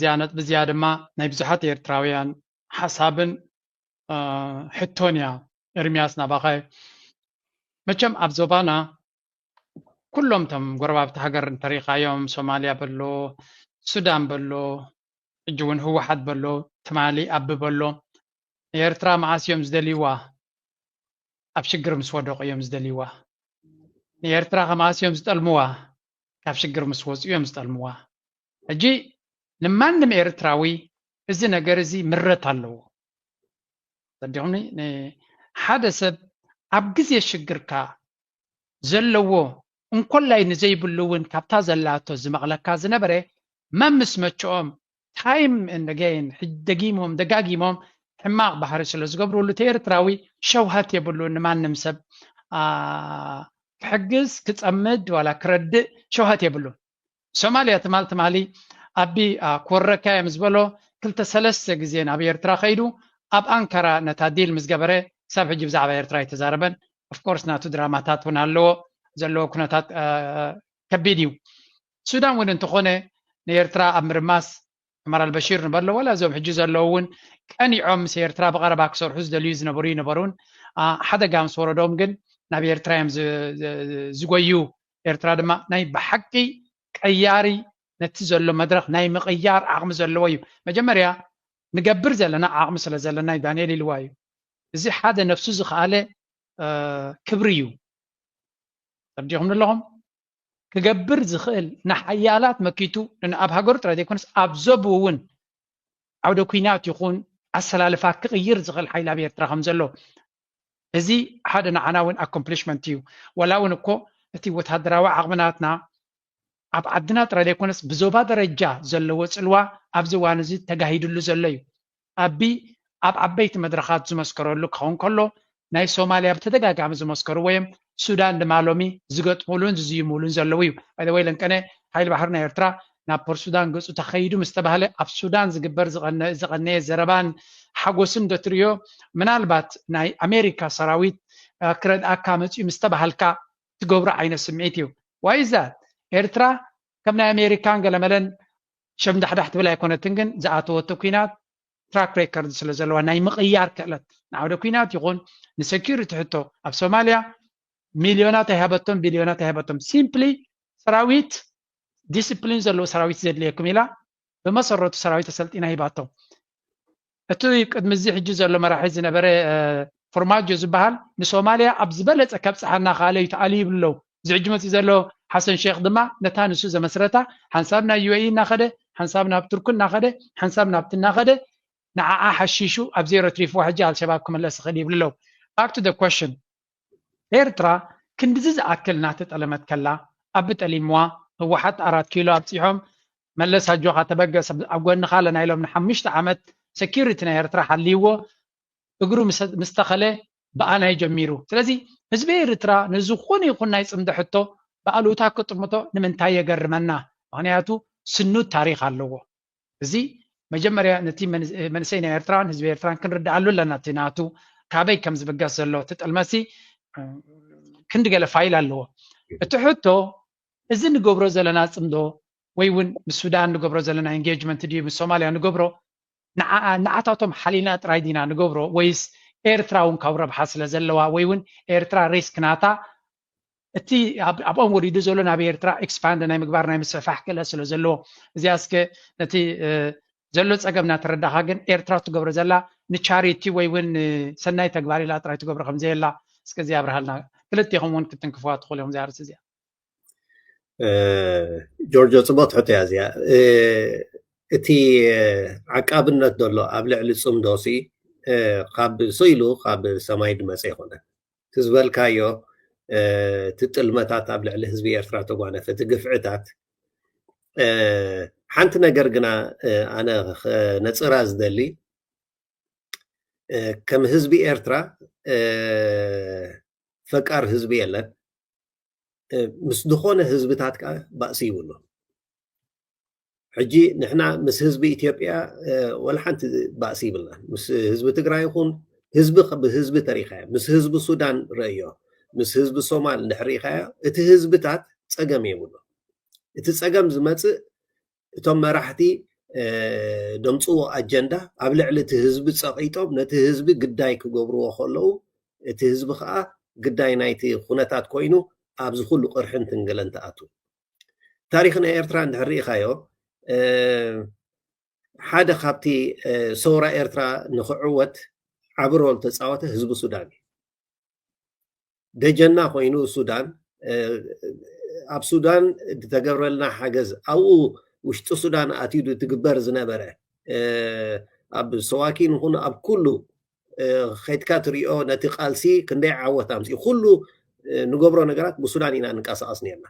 እዚኣ ነጥቢ እዚኣ ድማ ናይ ብዙሓት ኤርትራውያን ሓሳብን ሕቶን እያ። ኤርሚያስ ናባኸ። መቸም ኣብ ዞባና ኩሎም እቶም ጎረባብቲ ሃገር እንተሪኻዮም፣ ሶማልያ በሎ፣ ሱዳን በሎ፣ ሕጂ እውን ህወሓት በሎ፣ ትማሊ ኣቢ በሎ፣ ንኤርትራ መዓስ እዮም ዝደልይዋ? ኣብ ሽግር ምስ ወደቑ እዮም ዝደልይዋ። ንኤርትራ ከ መዓስ እዮም ዝጠልምዋ? ካብ ሽግር ምስ ወፁ እዮም ዝጠልምዋ። ሕጂ ንማንም ኤርትራዊ እዚ ነገር እዚ ምረት ኣለዎ። ተረዲኹምኒ? ሓደ ሰብ ኣብ ግዜ ሽግርካ ዘለዎ እንኮላይ ንዘይብሉ እውን ካብታ ዘላቶ ዝመቕለካ ዝነበረ መምስ መቸኦም time and again ደጊሞም ደጋጊሞም ሕማቕ ባህሪ ስለ ዝገብርሉ እቲ ኤርትራዊ ሸውሃት የብሉ ንማንም ሰብ ክሕግዝ ክጸምድ ዋላ ክረድእ ሸውሃት የብሉ። ሶማልያ ትማል ትማሊ ኣቢ ክወረካ እዮም ዝበሎ ክልተ ሰለስተ ግዜ ናብ ኤርትራ ከይዱ ኣብ ኣንካራ ነታ ዲል ምስ ገበረ ክሳብ ሕጂ ብዛዕባ ኤርትራ ኣይተዛረበን። ኦፍኮርስ ናቱ ድራማታት እውን ኣለዎ ዘለዎ ኩነታት ከቢድ እዩ። ሱዳን እውን እንተኾነ ንኤርትራ ኣብ ምርማስ ዑመር ኣልበሺር ንበሎ ዋላ እዞም ሕጂ ዘለዉ እውን ቀኒዖም ምስ ኤርትራ ብቐረባ ክሰርሑ ዝደልዩ ዝነበሩ ይነበሩን ሓደጋ ምስ ወረዶም ግን ናብ ኤርትራ እዮም ዝጎዩ። ኤርትራ ድማ ናይ ብሓቂ ቀያሪ ነቲ ዘሎ መድረኽ ናይ ምቕያር ዓቕሚ ዘለዎ እዩ። መጀመርያ ንገብር ዘለና ዓቕሚ ስለ ዘለና እዩ ዳንኤል ኢልዋ እዩ። እዚ ሓደ ነፍሱ ዝኸኣለ ክብሪ እዩ። ተረዲኹም ኣለኹም? ክገብር ዝኽእል ንሓያላት መኪቱ ንኣብ ሃገሩ ጥራይ ዘይኮነስ ኣብ ዘቡ እውን ዓውደ ኩናት ይኹን ኣሰላልፋ ክቕይር ዝኽእል ሓይሊ ኣብ ኤርትራ ከም ዘሎ እዚ ሓደ ንዓና እውን ኣኮምፕሊሽመንት እዩ። ወላ እውን እኮ እቲ ወታደራዊ ዓቕሚ ናትና ኣብ ዓድና ጥራይ ዘይኮነስ ብዞባ ደረጃ ዘለዎ ጽልዋ ኣብዚ እዋን እዚ ተጋሂድሉ ዘሎ እዩ። ኣቢ ኣብ ዓበይቲ መድረኻት ዝመስከረሉ ክኸውን ከሎ ናይ ሶማልያ ብተደጋጋሚ ዝመስከርዎ እዮም። ሱዳን ድማ ሎሚ ዝገጥሙሉን ዝዝይሙሉን ዘለዉ እዩ። ባይዘወይ ለንቀነ ሓይሊ ባሕሪ ናይ ኤርትራ ናብ ፖርት ሱዳን ገጹ ተኸይዱ ምስ ተባህለ ኣብ ሱዳን ዝግበር ዝቐነየ ዘረባን ሓጎስን ዶ ትርእዮ? ምናልባት ናይ ኣሜሪካ ሰራዊት ክረድኣካ መፅዩ ምስ ተባሃልካ ትገብሮ ዓይነት ስምዒት እዩ። ዋይዛ ኤርትራ ከም ናይ ኣሜሪካን ገለመለን ሸምዳሕዳሕ ትብል ኣይኮነትን፣ ግን ዝኣተወቶ ኩናት ትራክ ሬከርድ ስለ ዘለዋ ናይ ምቕያር ክእለት ንዓውደ ኩናት ይኹን ንሴኪሪቲ ሕቶ ኣብ ሶማልያ ሚልዮናት ኣይሃበቶም፣ ቢልዮናት ኣይሃበቶም። ሲምፕሊ ሰራዊት ዲስፕሊን ዘለዎ ሰራዊት ዘድልየኩም ኢላ ብመሰረቱ ሰራዊት ኣሰልጢና ሂባቶም። እቲ ቅድሚ እዚ ሕጂ ዘሎ መራሒ ዝነበረ ፎርማጆ ዝበሃል ንሶማልያ ኣብ ዝበለፀ ከብፅሓ እናኸኣለ እዩ ተኣልዩ ይብሉ ኣለዉ። እዚ ሕጂ መፅኡ ዘሎ ሓሰን ሼክ ድማ ነታ ንሱ ዘመስረታ ሓንሳብ ናብ ዩ ኤ ኢ እናኸደ ሓንሳብ ናብ ቱርክ እናኸደ ሓንሳብ ናብቲ እናኸደ ንዓኣ ሓሺሹ ኣብ ዜሮ ትሪፍዋ ሕጂ ኣልሸባብ ክምለስ ይኽእል ይብሉ ኣለዉ። Back to the question ኤርትራ ክንድዚ ዝኣክል እናተጠለመት ከላ ኣቢ ጠሊምዋ ህወሓት ኣራት ኪሎ ኣብፂሖም መለስ ኣጆኻ ተበገስ ኣብ ጎንኻ ኣለና ኢሎም ንሓሙሽተ ዓመት ሰኪሪቲ ናይ ኤርትራ ሓልይዎ እግሩ ምስ ተኸለ ብኣናይ ጀሚሩ። ስለዚ ህዝቢ ኤርትራ ንዝኾነ ይኹን ናይ ፅምዶ ሕቶ ብኣሉታ ክጥምቶ ንምንታይ የገርመና? ምክንያቱ ስኑድ ታሪክ ኣለዎ። እዚ መጀመርያ ነቲ መንእሰይ ናይ ኤርትራን ህዝቢ ኤርትራን ክንርድኣሉ ኣለና። እቲ ናቱ ካበይ ከም ዝብገስ ዘሎ እቲ ጥልመሲ ክንዲ ገለ ፋይል ኣለዎ። እቲ ሕቶ እዚ ንገብሮ ዘለና ፅምዶ ወይ እውን ምስ ሱዳን ንገብሮ ዘለና ኤንጌጅመንት ድዩ ምስ ሶማልያ ንገብሮ ንዓታቶም ሓሊና ጥራይ ዲና ንገብሮ ወይስ ኤርትራ እውን ካብ ረብሓ ስለ ዘለዋ ወይ እውን ኤርትራ ሪስክ ናታ እቲ ኣብኦም ወሪዱ ዘሎ ናብ ኤርትራ ኤክስፓንድ ናይ ምግባር ናይ ምስፍሕፋሕ ክእለት ስለ ዘለዎ እዚኣ እስከ ነቲ ዘሎ ፀገም እናተረዳኻ ግን ኤርትራ ትገብሮ ዘላ ንቻሪቲ ወይ እውን ሰናይ ተግባር ኢላ ጥራይ ትገብሮ ከምዘየላ እስከ እዚ ኣብርሃልና ክልቴኹም እውን ክትንክፍዋ ትኽእሉ እዮም እዚኣ ርእሲ እዚኣ ጆርጆ ፅቡቅ ትሕቶ እያ እዚኣ እቲ ዓቃብነት ዘሎ ኣብ ልዕሊ ፅምዶሲ ካብ ስኢሉ ካብ ሰማይ ድመፀ ይኮነ እቲ ዝበልካዮ እቲ ጥልመታት ኣብ ልዕሊ ህዝቢ ኤርትራ ተጓነፈ እቲ ግፍዕታት ሓንቲ ነገር ግና ኣነ ነፅራ ዝደሊ ከም ህዝቢ ኤርትራ ፈቃር ህዝቢ የለን ምስ ዝኾነ ህዝብታት ከዓ ባእሲ ይብሉ ሕጂ ንሕና ምስ ህዝቢ ኢትዮጵያ ወላ ሓንቲ ባእሲ ይብልና ምስ ህዝቢ ትግራይ ይኹን ህዝቢ ብህዝቢ ተሪኻዮ ምስ ህዝቢ ሱዳን ርእዮ ምስ ህዝቢ ሶማል እንድሕር ርኢኻዮ እቲ ህዝብታት ፀገም የብሉ እቲ ፀገም ዝመፅእ እቶም መራሕቲ ደምፅዎ ኣጀንዳ ኣብ ልዕሊ እቲ ህዝቢ ፀቒጦም ነቲ ህዝቢ ግዳይ ክገብርዎ ከለዉ እቲ ህዝቢ ከዓ ግዳይ ናይቲ ኩነታት ኮይኑ ኣብዚ ኩሉ ቅርሕን ትንገለን ተኣቱ። ታሪኽ ናይ ኤርትራ እንድሕር ርኢኻዮ ሓደ ካብቲ ሰውራ ኤርትራ ንክዕወት ዓቢ ሮል ተፃወተ ህዝቢ ሱዳን እዩ። ደጀና ኮይኑ ሱዳን ኣብ ሱዳን ዝተገብረልና ሓገዝ ኣብኡ ውሽጢ ሱዳን ኣትዩ ትግበር ዝነበረ ኣብ ሰዋኪን ይኹን ኣብ ኩሉ ከይድካ ትሪኦ ነቲ ቃልሲ ክንደይ ዓወት ኣምፅኡ ኩሉ ንገብሮ ነገራት ብሱዳን ኢና ንንቀሳቐስ ነርና።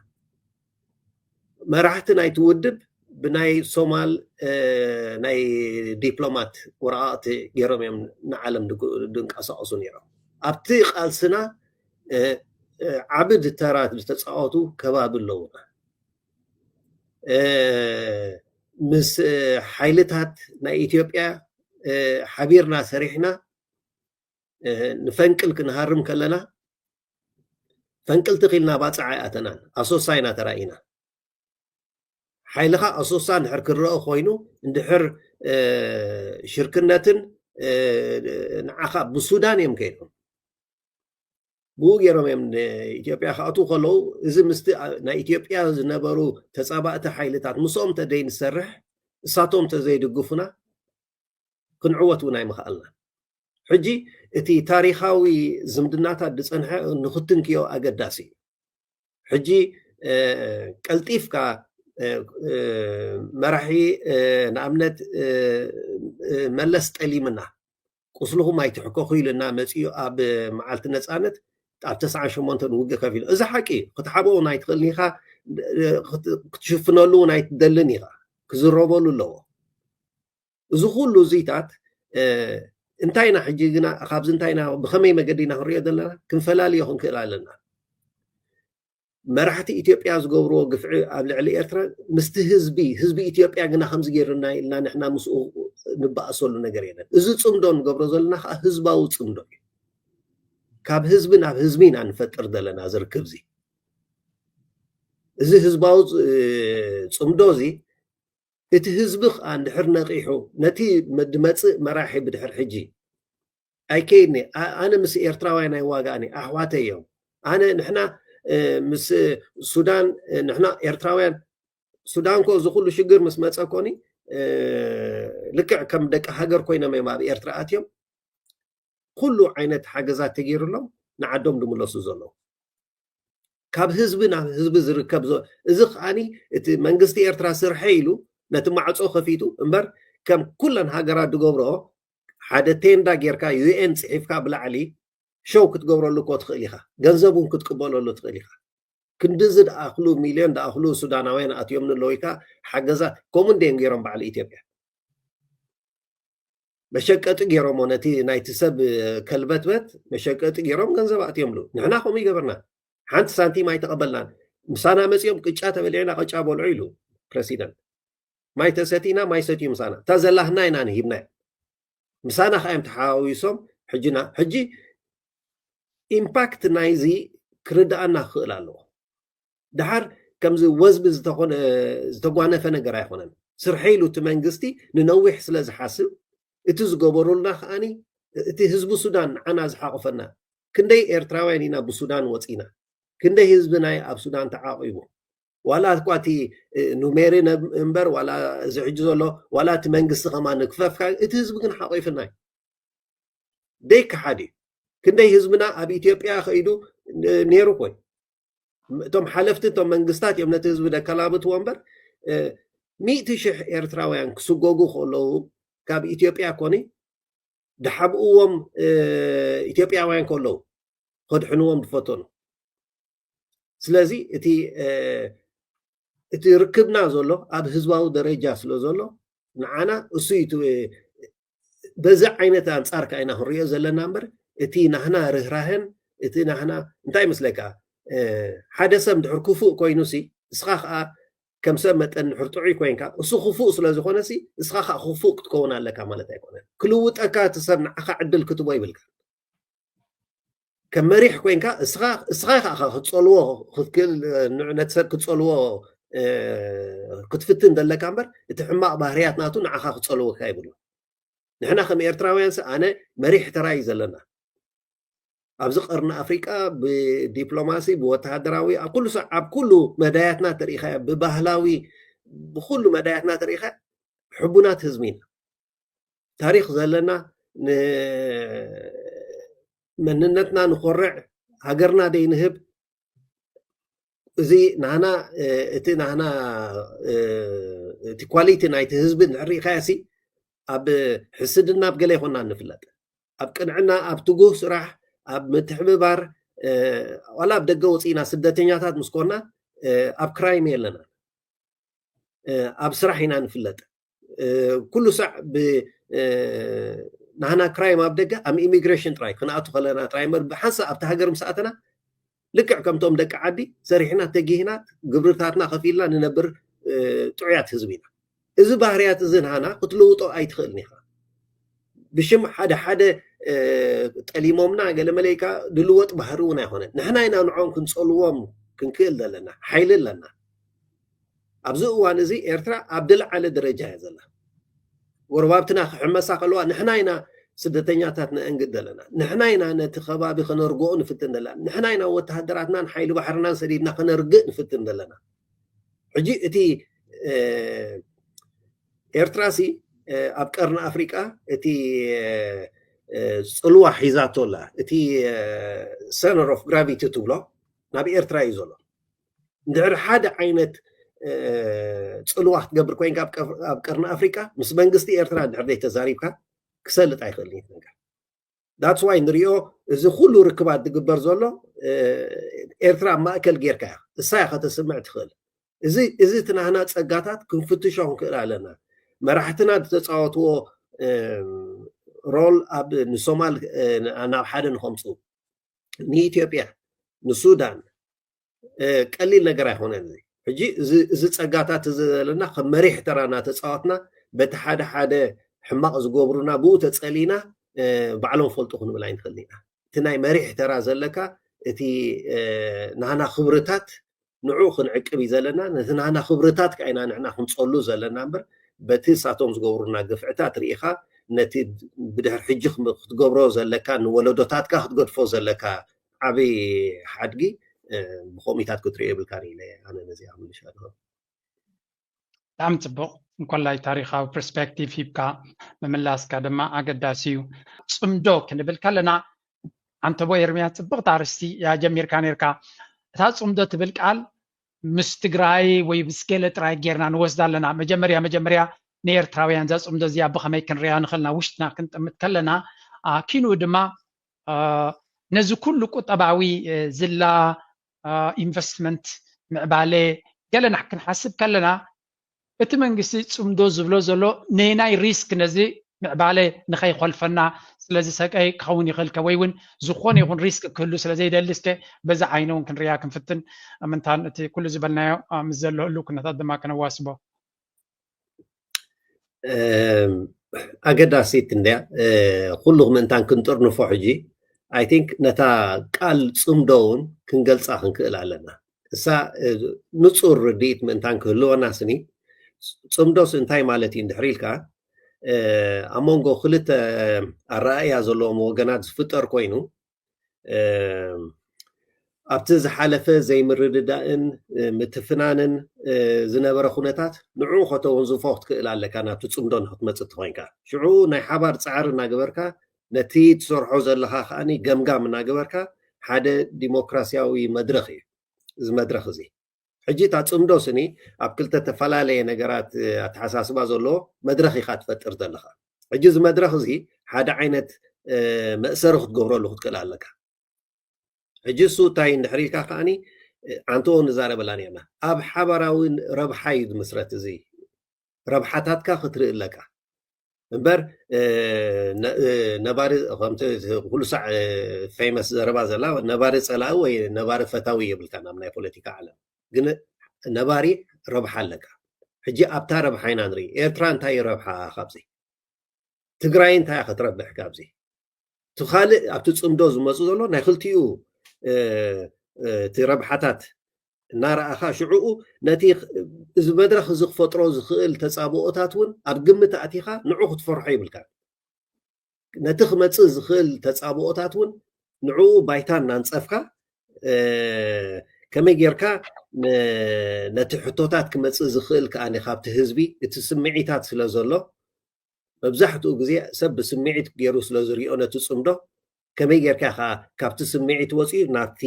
መራሕቲ ናይቲ ውድብ ብናይ ሶማል ናይ ዲፕሎማት ወረቓቕቲ ገይሮም እዮም ንዓለም ድንቀሳቐሱ ነይሮም። ኣብቲ ቃልስና ዓቢ ተራ ዝተፃወቱ ከባቢ ኣለውና። ምስ ሓይልታት ናይ ኢትዮጵያ ሓቢርና ሰሪሕና ንፈንቅል ክንሃርም ከለና ፈንቅል ትኺልና ባፅዓ ኣይኣተናን ኣሶሳ ኢና ተራኢና። ሓይልኻ ኣሶሳ እንድሕር ክረአ ኮይኑ እንድሕር ሽርክነትን ንዓኻ ብሱዳን እዮም ከይዶም ብኡ ገይሮም እዮም ኢትዮጵያ ክኣትዉ ከለዉ እዚ ምስቲ ናይ ኢትዮጵያ ዝነበሩ ተፃባእቲ ሓይልታት ምስኦም ተደይ ንሰርሕ እሳቶም ተዘይድግፉና ክንዕወት እውን ኣይምኽኣልና። ሕጂ እቲ ታሪኻዊ ዝምድናታት ዝፀንሐ ንክትንክዮ ኣገዳሲ እዩ። ሕጂ ቀልጢፍካ መራሒ ንኣብነት መለስ ጠሊምና ቁስልኹም ኣይትሕከኹ ኢሉና መፂኡ ኣብ መዓልቲ ነፃነት ኣብ ተስዓን ሸሞንተን ውግእ ከፊሉ እዚ ሓቂ ክትሓብኦ እውን ኣይትኽእልን ኢኻ ክትሽፍነሉ እውን ኣይትደልን ኢኻ ክዝረበሉ ኣለዎ እዚ ኩሉ እዚታት እንታይ ኢና ሕጂ ግና ካብዚ እንታይ ኢና ብኸመይ መገዲ ኢና ክንሪኦ ዘለና ክንፈላልዮ ክንክእል ኣለና መራሕቲ ኢትዮጵያ ዝገብርዎ ግፍዒ ኣብ ልዕሊ ኤርትራ ምስቲ ህዝቢ ህዝቢ ኢትዮጵያ ግና ከምዚ ገይርና ኢልና ንሕና ምስኡ ንበኣሰሉ ነገር የለን እዚ ፅምዶ ንገብሮ ዘለና ከዓ ህዝባዊ ፅምዶ እዩ ካብ ህዝቢ ናብ ህዝቢ ኢና ንፈጥር ዘለና ዝርክብ እዚ እዚ ህዝባዊ ፅምዶ እዚ እቲ ህዝቢ ከዓ እንድሕር ነቒሑ ነቲ ድመፅእ መራሒ ብድሕር ሕጂ ኣይከይድኒ ኣነ ምስ ኤርትራውያን ኣይዋጋእኒ ኣሕዋተ እዮም ኣነ ንሕና ምስ ሱዳን ንሕና ኤርትራውያን ሱዳን ኮ እዚ ኩሉ ሽግር ምስ መፀ ኮኒ ልክዕ ከም ደቂ ሃገር ኮይኖም እዮም ኣብ ኤርትራ ኣትዮም ኩሉ ዓይነት ሓገዛት ተገይሩሎም ንዓዶም ድምለሱ ዘለዉ ካብ ህዝቢ ናብ ህዝቢ ዝርከብ እዚ ከዓኒ እቲ መንግስቲ ኤርትራ ስርሐ ኢሉ ነቲ ማዕፆ ከፊቱ እምበር ከም ኩለን ሃገራት ዝገብረኦ ሓደ ቴንዳ ጌርካ ዩኤን ፅሒፍካ ብላዕሊ ሸው ክትገብረሉ እኮ ትኽእል ኢኻ ገንዘብ እውን ክትቅበለሉ ትኽእል ኢኻ ክንድዚ ደኣኽሉ ሚልዮን ደኣኽሉ ሱዳናውያን ኣትዮም ንለዉ ኢልካ ሓገዛት ከምኡ እንዲዮም ገይሮም በዓል ኢትዮጵያ መሸቀጢ ገይሮሞ ነቲ ናይቲ ሰብ ከልበትበት መሸቀጢ ገይሮም ገንዘብ ኣእትዮምሉ ንሕና ከምኡ ይገበርና ሓንቲ ሳንቲም ኣይተቐበልናን ምሳና መፂኦም ቅጫ ተበሊዕና ቅጫ በልዑ ኢሉ ፕረሲደንት ማይ ተሰቲና ማይ ሰትዩ ምሳና እታ ዘላህና ኢና ንሂብና ምሳና ከዓ እዮም ተሓዋዊሶም ሕጂና ሕጂ ኢምፓክት ናይዚ ክርድኣና ክኽእል ኣለዎ ድሓር ከምዚ ወዝቢ ዝተጓነፈ ነገር ኣይኮነን ስርሐ ኢሉ እቲ መንግስቲ ንነዊሕ ስለ ዝሓስብ እቲ ዝገበሩልና ከዓኒ እቲ ህዝቢ ሱዳን ንዓና ዝሓቆፈና ክንደይ ኤርትራውያን ኢና ብሱዳን ወፂና ክንደይ ህዝቢ ናይ ኣብ ሱዳን ተዓቂቡ ዋላ እኳ እቲ ኑሜሪ እምበር ዋላ እዚ ሕጂ ዘሎ ዋላ እቲ መንግስቲ ከማ ንክፈፍካ እቲ ህዝቢ ግን ሓቂፍና እዩ ደይ ክሓድ እዩ ክንደይ ህዝብና ኣብ ኢትዮጵያ ከይዱ ነይሩ ኮይ እቶም ሓለፍቲ እቶም መንግስታት እዮም ነቲ ህዝቢ ደከላብትዎ እምበር ሚእቲ ሽሕ ኤርትራውያን ክስጎጉ ከለዉ ካብ ኢትዮጵያ ኮኒ ድሓብእዎም ኢትዮጵያውያን ከለዉ ከድሕንዎም ዝፈተኑ ስለዚ እቲ እቲ ርክብና ዘሎ ኣብ ህዝባዊ ደረጃ ስለ ዘሎ ንዓና እሱ እዩ በዚ ዓይነት ኣንፃር ከዓ ኢና ክንሪኦ ዘለና እምበር እቲ ናህና ርህራህን እቲ ናህና እንታይ ይመስለካ ሓደ ሰብ ድሕር ክፉእ ኮይኑ ሲ እስኻ ከዓ ከም ሰብ መጠን ድሕር ጥዑይ ኮይንካ እሱ ክፉእ ስለ ዝኾነ ሲ እስኻ ከዓ ክፉእ ክትከውን ኣለካ ማለት ኣይኮነን ክልውጠካ እቲ ሰብ ንዓኻ ዕድል ክትቦ ይብልካ ከም መሪሕ ኮይንካ እስኻ እስኻ ከዓ ክትፀልዎ ክትክእል ንዕ ነቲ ሰብ ክትፀልዎ ክትፍትን ዘለካ እምበር፣ እቲ ሕማቕ ባህርያት ናቱ ንዓኻ ክጸልወካ ይብሉ። ንሕና ከም ኤርትራውያንስ ኣነ መሪሕ ተራ እዩ ዘለና። ኣብዚ ቀርኒ ኣፍሪቃ ብዲፕሎማሲ፣ ብወተሃደራዊ፣ ኣብ ኩሉ ሰ-፣ ኣብ ኩሉ መዳያትና ተሪኢኻ፣ ብባህላዊ፣ ብኩሉ መዳያትና ተሪኢኻ፣ ሕቡናት ህዝቢ ኢና። ታሪኽ ዘለና፣ ንመንነትና ንኾርዕ፣ ሃገርና ደይንህብ፣ እዚ ናህና፣ እ፣ እቲ ናህና፣ እ፣ እቲ ኳሊቲ ናይቲ ህዝቢ እንድሕር ርኢኻዮ ሲ፣ ኣብ ሕስድና ኣብ ገለ ይኮና ንፍለጥ። ኣብ ቅንዕና፣ ኣብ ትጉህ ስራሕ፣ ኣብ ምትሕብባር፣ እ፣ ዋላ ኣብ ደገ ወፂእና ስደተኛታት ምስ ኮና፣ እ፣ ኣብ ክራይም የለና። እ፣ ኣብ ስራሕ ኢና ንፍለጥ። እ፣ ኩሉ ሳዕ ብ፣ እ፣ ናህና ክራይም ኣብ ደገ ኣብ ኢሚግሬሽን ጥራይ ክንኣቱ ከለና ጥራይ እምበር፣ ብሓንሳእ ኣብቲ ሃገር ምስ ኣተና ልክዕ ከምቶም ደቂ ዓዲ ሰሪሕና፣ ተጊህና፣ ግብርታትና ከፊልና ንነብር፣ እ፣ ጥዑያት ህዝቢ ኢና። እዚ ባህርያት እዚ ናህና ክትልውጦ ኣይትኽእልን ኢኻ። ብሽም ሓደ ሓደ፣ እ፣ ጠሊሞምና ገለ መለ ኢልካ ድልወጥ ባህሪ እውን ኣይኮነን። ንሕና ኢና ንዕኦም ክንጸልዎም ክንክእል ዘለና። ሓይሊ ኣለና። ኣብዚ እዋን እዚ ኤርትራ ኣብ ዝለዓለ ደረጃ እያ ዘላ። ጎረባብትና ክሕመሳ ከለዋ ንሕና ኢና ስደተኛታት ነእንግድ ዘለና። ንሕና ኢና ነቲ ከባቢ ከነርግኦ ንፍትን ዘለና። ንሕና ኢና ወተሃደራትናን ሓይሊ ባሕርናን ሰዲድና ከነርግእ ንፍትን ዘለና። ሕጂ እቲ፣ እ፣ ኤርትራ ሲ፣ እ፣ ኣብ ቀርኒ ኣፍሪቃ እቲ፣ እ፣ እ፣ ጽልዋ ሒዛቶ ኣላ። እቲ፣ እ፣ ሰንተር ኦፍ ግራቪቲ ትብሎ ናብ ኤርትራ እዩ ዘሎ። እንድሕር ሓደ ዓይነት፣ እ፣ ጽልዋ ክትገብር ኮይንካ ኣብ ቀር-፣ ኣብ ቀርኒ ኣፍሪቃ ምስ መንግስቲ ኤርትራ እንድሕር ዘይተዛሪብካ ክሰልጥ ኣይኽእልን እዩ እቲ ነገር። ዳትስ ዋይ ንሪኦ፣ እዚ ኩሉ ርክባት ዝግበር ዘሎ፣ እ፣ ኤርትራ ኣብ ማእከል ጌርካ እያ፣ እሳ እያ ከተስምዕ ትኽእል። እዚ፣ እዚ እቲ ናህና ጸጋታት ክንፍትሾ ክንክእል ኣለና። መራሕትና ዝተጻወትዎ፣ እ፣ ሮል ኣብ ንሶማል፣ እ፣ ናብ ሓደ ንኸምጽኡ፣ ንኢትዮጵያ፣ ንሱዳን፣ እ፣ ቀሊል ነገር ኣይኮነን እዚ። ሕጂ እዚ፣ እዚ ጸጋታት እዚ ዘለና ከም መሪሕ ተራ እናተጻወትና በቲ ሓደ ሓደ ሕማቕ ዝገብሩና ብኡ ተጸሊና፣ እ፣ ባዕሎም ፈልጡ ክንብል ኣይንኽእልን ኢና። እቲ ናይ መሪሕ ተራ ዘለካ፣ እቲ፣ እ፣ ናህና ክብርታት ንዕኡ ክንዕቅብ እዩ ዘለና። ነቲ ናህና ክብርታት ከኣ ኢና ንሕና ክንጸሉ ዘለና እምበር፣ በቲ እሳቶም ዝገብሩና ግፍዕታት ርኢኻ፣ ነቲ ብድሕር ሕጂ ክም-፣ ክትገብሮ ዘለካ፣ ንወለዶታትካ ክትገድፎ ዘለካ ዓቢ ሓድጊ፣ እ፣ ብኸምኡታት ክትሪኦ የብልካን ኢለ ኣነ ነዚኣ ክምልሻ ኣለኹ። ብጣዕሚ ጽቡቕ። እንኮላይ ታሪኻዊ ፐርስፔክቲቭ ሂብካ ምምላስካ ድማ ኣገዳሲ እዩ። ጽምዶ ክንብል ከለና፣ ኣንተቦ ኤርምያስ፣ ጽብቕቲ ኣርእስቲ እያ ጀሚርካ ነይርካ። እታ ጽምዶ ትብል ቃል ምስ ትግራይ ወይ ምስ ገለ ጥራይ ጌርና ንወስዳ ኣለና። መጀመርያ፣ መጀመርያ ንኤርትራውያን እዛ ጽምዶ እዚኣ ብኸመይ ክንሪኣ ንኽእል ናብ ውሽጥና ክንጥምት ከለና፣ አ፣ ኪንኡ ድማ፣ አ፣ ነዚ ኩሉ ቁጠባዊ፣ እ፣ ዝላ፣ አ፣ ኢንቨስትመንት፣ ምዕባለ፣ ገለና ክንሓስብ ከለና፣ እቲ መንግስቲ ጽምዶ ዝብሎ ዘሎ ነናይ ሪስክ ነዚ ምዕባለ ንኸይኾልፈና፣ ስለዚ ሰቀይ ክኸውን ይኽእል ከ፣ ወይ እውን ዝኾነ ይኹን ሪስክ ክህሉ ስለ ዘይደሊ፣ እስከ በዛ ዓይነ እውን ክንሪኣ ክንፍትን። ምንታን እቲ ኩሉ ዝበልናዮ፣ አ፣ ምስ ዘሎ ህሉው ኩነታት ድማ ከነዋስቦ። እም፣ ኣገዳሲት እንድያ። እ፣ ኩሉ ምእንታን ክንጥርንፎ ሕጂ፣ ኣይ ቲንክ ነታ ቃል ጽምዶ እውን ክንገልጻ ክንክእል ኣለና። እሳ፣ እ፣ ንጹር ርድኢት ምእንታን ክህልወና ስኒ፣ ጽምዶስ እንታይ ማለት እዩ እንድሕር ኢልካ፣ እ፣ ኣብ መንጎ ክልተ ኣረኣእያ ዘለዎም ወገናት ዝፍጠር ኮይኑ፣ እ፣ ኣብቲ ዝሓለፈ ዘይምርድዳእን፣ እ፣ ምትፍናንን፣ እ፣ ዝነበረ ኩነታት ንዕኡ ከተወንዝፎ ክትክእል ኣለካ፣ ናብቲ ጽምዶ ንክትመጽእ እንተኾይንካ። ሽዑ ናይ ሓባር ጻዕሪ እናገበርካ፣ ነቲ ትሰርሖ ዘለኻ ከኣ ገምጋም እናገበርካ፣ ሓደ ዲሞክራሲያዊ መድረኽ እዩ እዚ መድረኽ እዚ። ሕጂ እታ ጽምዶ ስኒ ኣብ ክልተ ተፈላለየ ነገራት፣ እ፣ ኣተሓሳስባ ዘለዎ መድረኽ ኢኻ ትፈጥር ዘለኻ። ሕጂ እዚ መድረኽ እዚ ሓደ ዓይነት፣ እ፣ መእሰሪ ክትገብረሉ ክትክእል ኣለካ። ሕጂ እሱ እንታይ እንድሕር ኢልካ ከኣኒ፣ እ፣ ኣንተዎ ንዛረበላ ነርና። ኣብ ሓባራዊ ረብሓ እዩ ዝምስረት እዚ። ረብሓታትካ ክትርኢ ኣለካ። እምበር፣ እ፣ ነ-፣ እ፣ ነባሪ፣ ከምቲ ኩሉ ሳዕ፣ እ፣ ፌመስ ዘረባ ዘላ፣ ነባሪ ጸላኢ ወይ ነባሪ ፈታዊ የብልካን ኣብ ናይ ፖለቲካ ዓለም። ግን ነባሪ ረብሓ ኣለካ። ሕጂ ኣብታ ረብሓ ኢና ንርኢ። ኤርትራ እንታይ ረብሓ ካብዚ? ትግራይ እንታይ ክትረብሕ ካብዚ? እቲ ካልእ ኣብቲ ጽምዶ ዝመጹ ዘሎ ናይ ክልቲኡ፣ እ፣ እ፣ እቲ ረብሓታት እናረኣኻ ሽዕኡ ነቲ እዚ መድረኽ እዚ ክፈጥሮ ዝኽእል ተፃብኦታት እውን ኣብ ግምት ኣእቲኻ ንዑ ክትፈርሖ ይብልካ። ነቲ ክመፅእ ዝኽእል ተፃብኦታት እውን ንዕኡ ባይታ እናንፀፍካ ከመይ ጌርካ ነቲ ሕቶታት ክመፅእ ዝኽእል ከኣ ካብቲ ህዝቢ እቲ ስምዒታት ስለ ዘሎ መብዛሕትኡ ግዜ ሰብ ብስምዒት ገይሩ ስለ ዝሪኦ ነቲ ፅምዶ ከመይ ጌርካ ኢኻ ካብቲ ስምዒት ወፂኡ ናብቲ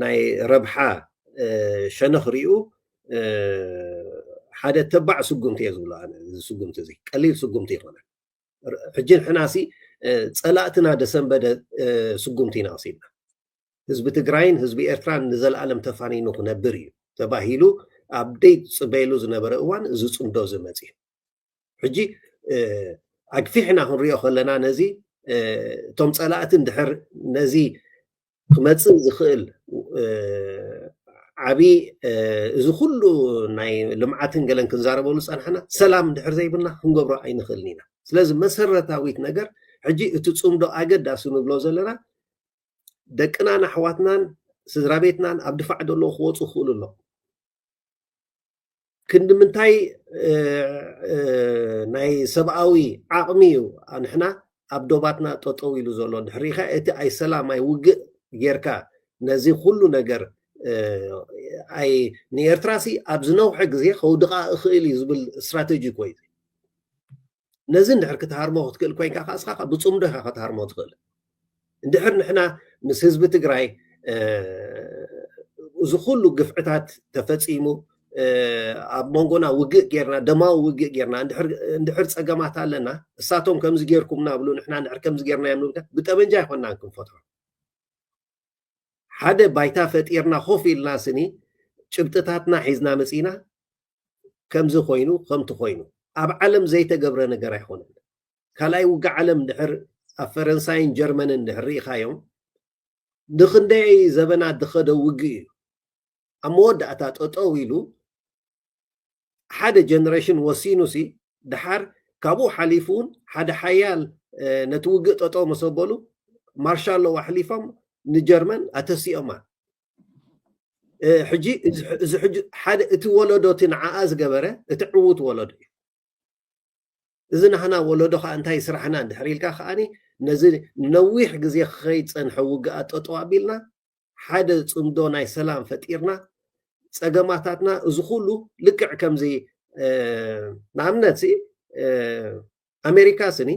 ናይ ረብሓ ሸነኽ ሪኡ ሓደ ተባዕ ስጉምቲ እየ ዝብሎ ኣነ። እዚ ስጉምቲ እዚ ቀሊል ስጉምቲ ይኮነ። ሕጂ ንሕናሲ ፀላእትና ደሰንበደ ስጉምቲ ኢና ወሲድና። ህዝቢ ትግራይን ህዝቢ ኤርትራን ንዘለኣለም ተፋኒኑ ክነብር እዩ ተባሂሉ ኣብ ደይ ፅበየሉ ዝነበረ እዋን እዚ ፅምዶ እዚ መፅኡ። ሕጂ ኣግፊሕና ክንሪኦ ከለና ነዚ እቶም ፀላእቲ እንድሕር ነዚ ክመፅእ ዝኽእል ዓብዪ እዚ ኩሉ ናይ ልምዓትን ገለን ክንዛረበሉ ፀናሕና ሰላም እንድሕር ዘይብልና ክንገብሮ ኣይንኽእልን ኢና። ስለዚ መሰረታዊት ነገር ሕጂ እቲ ፅምዶ ኣገዳሲ ንብሎ ዘለና ደቅናን ኣሕዋትናን ስድራ ቤትናን ኣብ ድፋዕ ደለዉ ክወፁ ክኽእሉ ኣለዉ። ክንዲ ምንታይ ናይ ሰብኣዊ ዓቕሚ እዩ ንሕና ኣብ ዶባትና ጠጠው ኢሉ ዘሎ ድሕሪኻ እቲ ኣይ ሰላም ኣይ ውግእ ጌርካ ነዚ ኩሉ ነገር ኣይ ንኤርትራሲ ኣብ ዝነውሐ ግዜ ከውድቓ እኽእል እዩ ዝብል ስትራተጂ እኮ እዩ። ነዚ እንድሕር ክትሃርሞ ክትክእል ኮይንካ ከዓ እስኻ ብፅምዶ ኢኻ ክትሃርሞ ትኽእል። እንድሕር ንሕና ምስ ህዝቢ ትግራይ እዚ ኩሉ ግፍዕታት ተፈፂሙ ኣብ መንጎና ውግእ ጌርና ደማዊ ውግእ ጌርና እንድሕር ፀገማት ኣለና እሳቶም ከምዚ ጌርኩምና ብሉ ንሕና እንድሕር ከምዚ ጌርና እዮም ብጠበንጃ ኣይኮንናን ክንፈትሖ ሓደ ባይታ ፈጢርና ኮፍ ኢልና ስኒ ጭብጥታትና ሒዝና መፂና ከምዚ ኮይኑ ከምቲ ኮይኑ ኣብ ዓለም ዘይተገብረ ነገር ኣይኮነን። ካልኣይ ውግእ ዓለም ድሕር ኣብ ፈረንሳይን ጀርመንን ድሕር ርኢኻዮም ንክንደይ ዘበናት ዝኸደ ውግእ እዩ። ኣብ መወዳእታ ጠጠው ኢሉ ሓደ ጀነሬሽን ወሲኑ ሲ ድሓር ካብኡ ሓሊፉ እውን ሓደ ሓያል ነቲ ውግእ ጠጠው መሰበሉ ማርሻሎ ኣሕሊፎም ንጀርመን ኣተሲኦማ። ሕጂ እዚ ሕጂ ሓደ እቲ ወለዶ እቲ ንዓኣ ዝገበረ እቲ ዕዉት ወለዶ እዩ። እዚ ናህና ወለዶ ከዓ እንታይ ስራሕና እንድሕር ኢልካ ከዓኒ ነዚ ነዊሕ ግዜ ክኸይድ ፀንሐ ውግኣት ጠጠው ኣቢልና ሓደ ፅምዶ ናይ ሰላም ፈጢርና ፀገማታትና እዚ ኩሉ ልክዕ ከምዚ ንኣብነት ኣሜሪካ ስኒ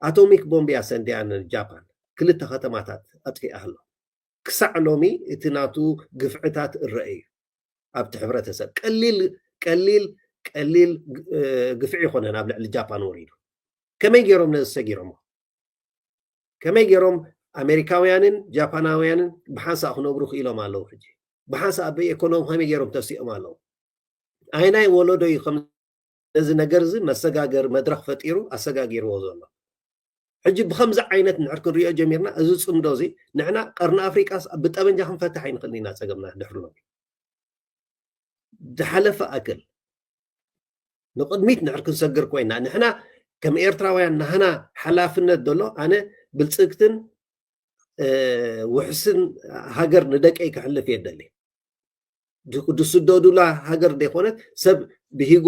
ኣቶሚክ ቦምብ እያ ሰንድያ ንጃፓን ክልተ ከተማታት ኣጥፊኣ ኣሎ። ክሳዕ ሎሚ እቲ ናቱ ግፍዕታት እረአ እዩ። ኣብቲ ሕብረተሰብ ቀሊል ቀሊል ቀሊል ግፍዒ ይኮነን ኣብ ልዕሊ ጃፓን ወሪዱ። ከመይ ገይሮም ነዚ ሰጊሮሞ? ከመይ ገይሮም ኣሜሪካውያንን ጃፓናውያንን ብሓንሳእ ክነብሩ ክኢሎም ኣለዉ? ሕጂ ብሓንሳእ ብኢኮኖሚ ከመይ ገይሮም ተሲኦም ኣለዉ? ኣይናይ ወለዶ እዩ ከም ነዚ ነገር እዚ መሰጋገሪ መድረኽ ፈጢሩ ኣሰጋጊርዎ ዘሎ። ሕጂ ብከምዚ ዓይነት ንድሕር ክንሪኦ ጀሚርና እዚ ፅምዶ እዚ ንሕና ቀርኒ ኣፍሪቃስ ብጠበንጃ ክንፈትሕ ኣይንኽእልን ኢና ፀገምና ድሕሪ ሎሚ። ዝሓለፈ ኣክል ንቕድሚት ንድሕር ክንሰግር ኮይና ንሕና ከም ኤርትራውያን ናህና ሓላፍነት ዘሎ ኣነ ብልፅግትን ውሕስን ሃገር ንደቀይ ክሕልፍ የደሊ። ዝስደዱላ ሃገር ዘይኮነት ሰብ ብሂጓ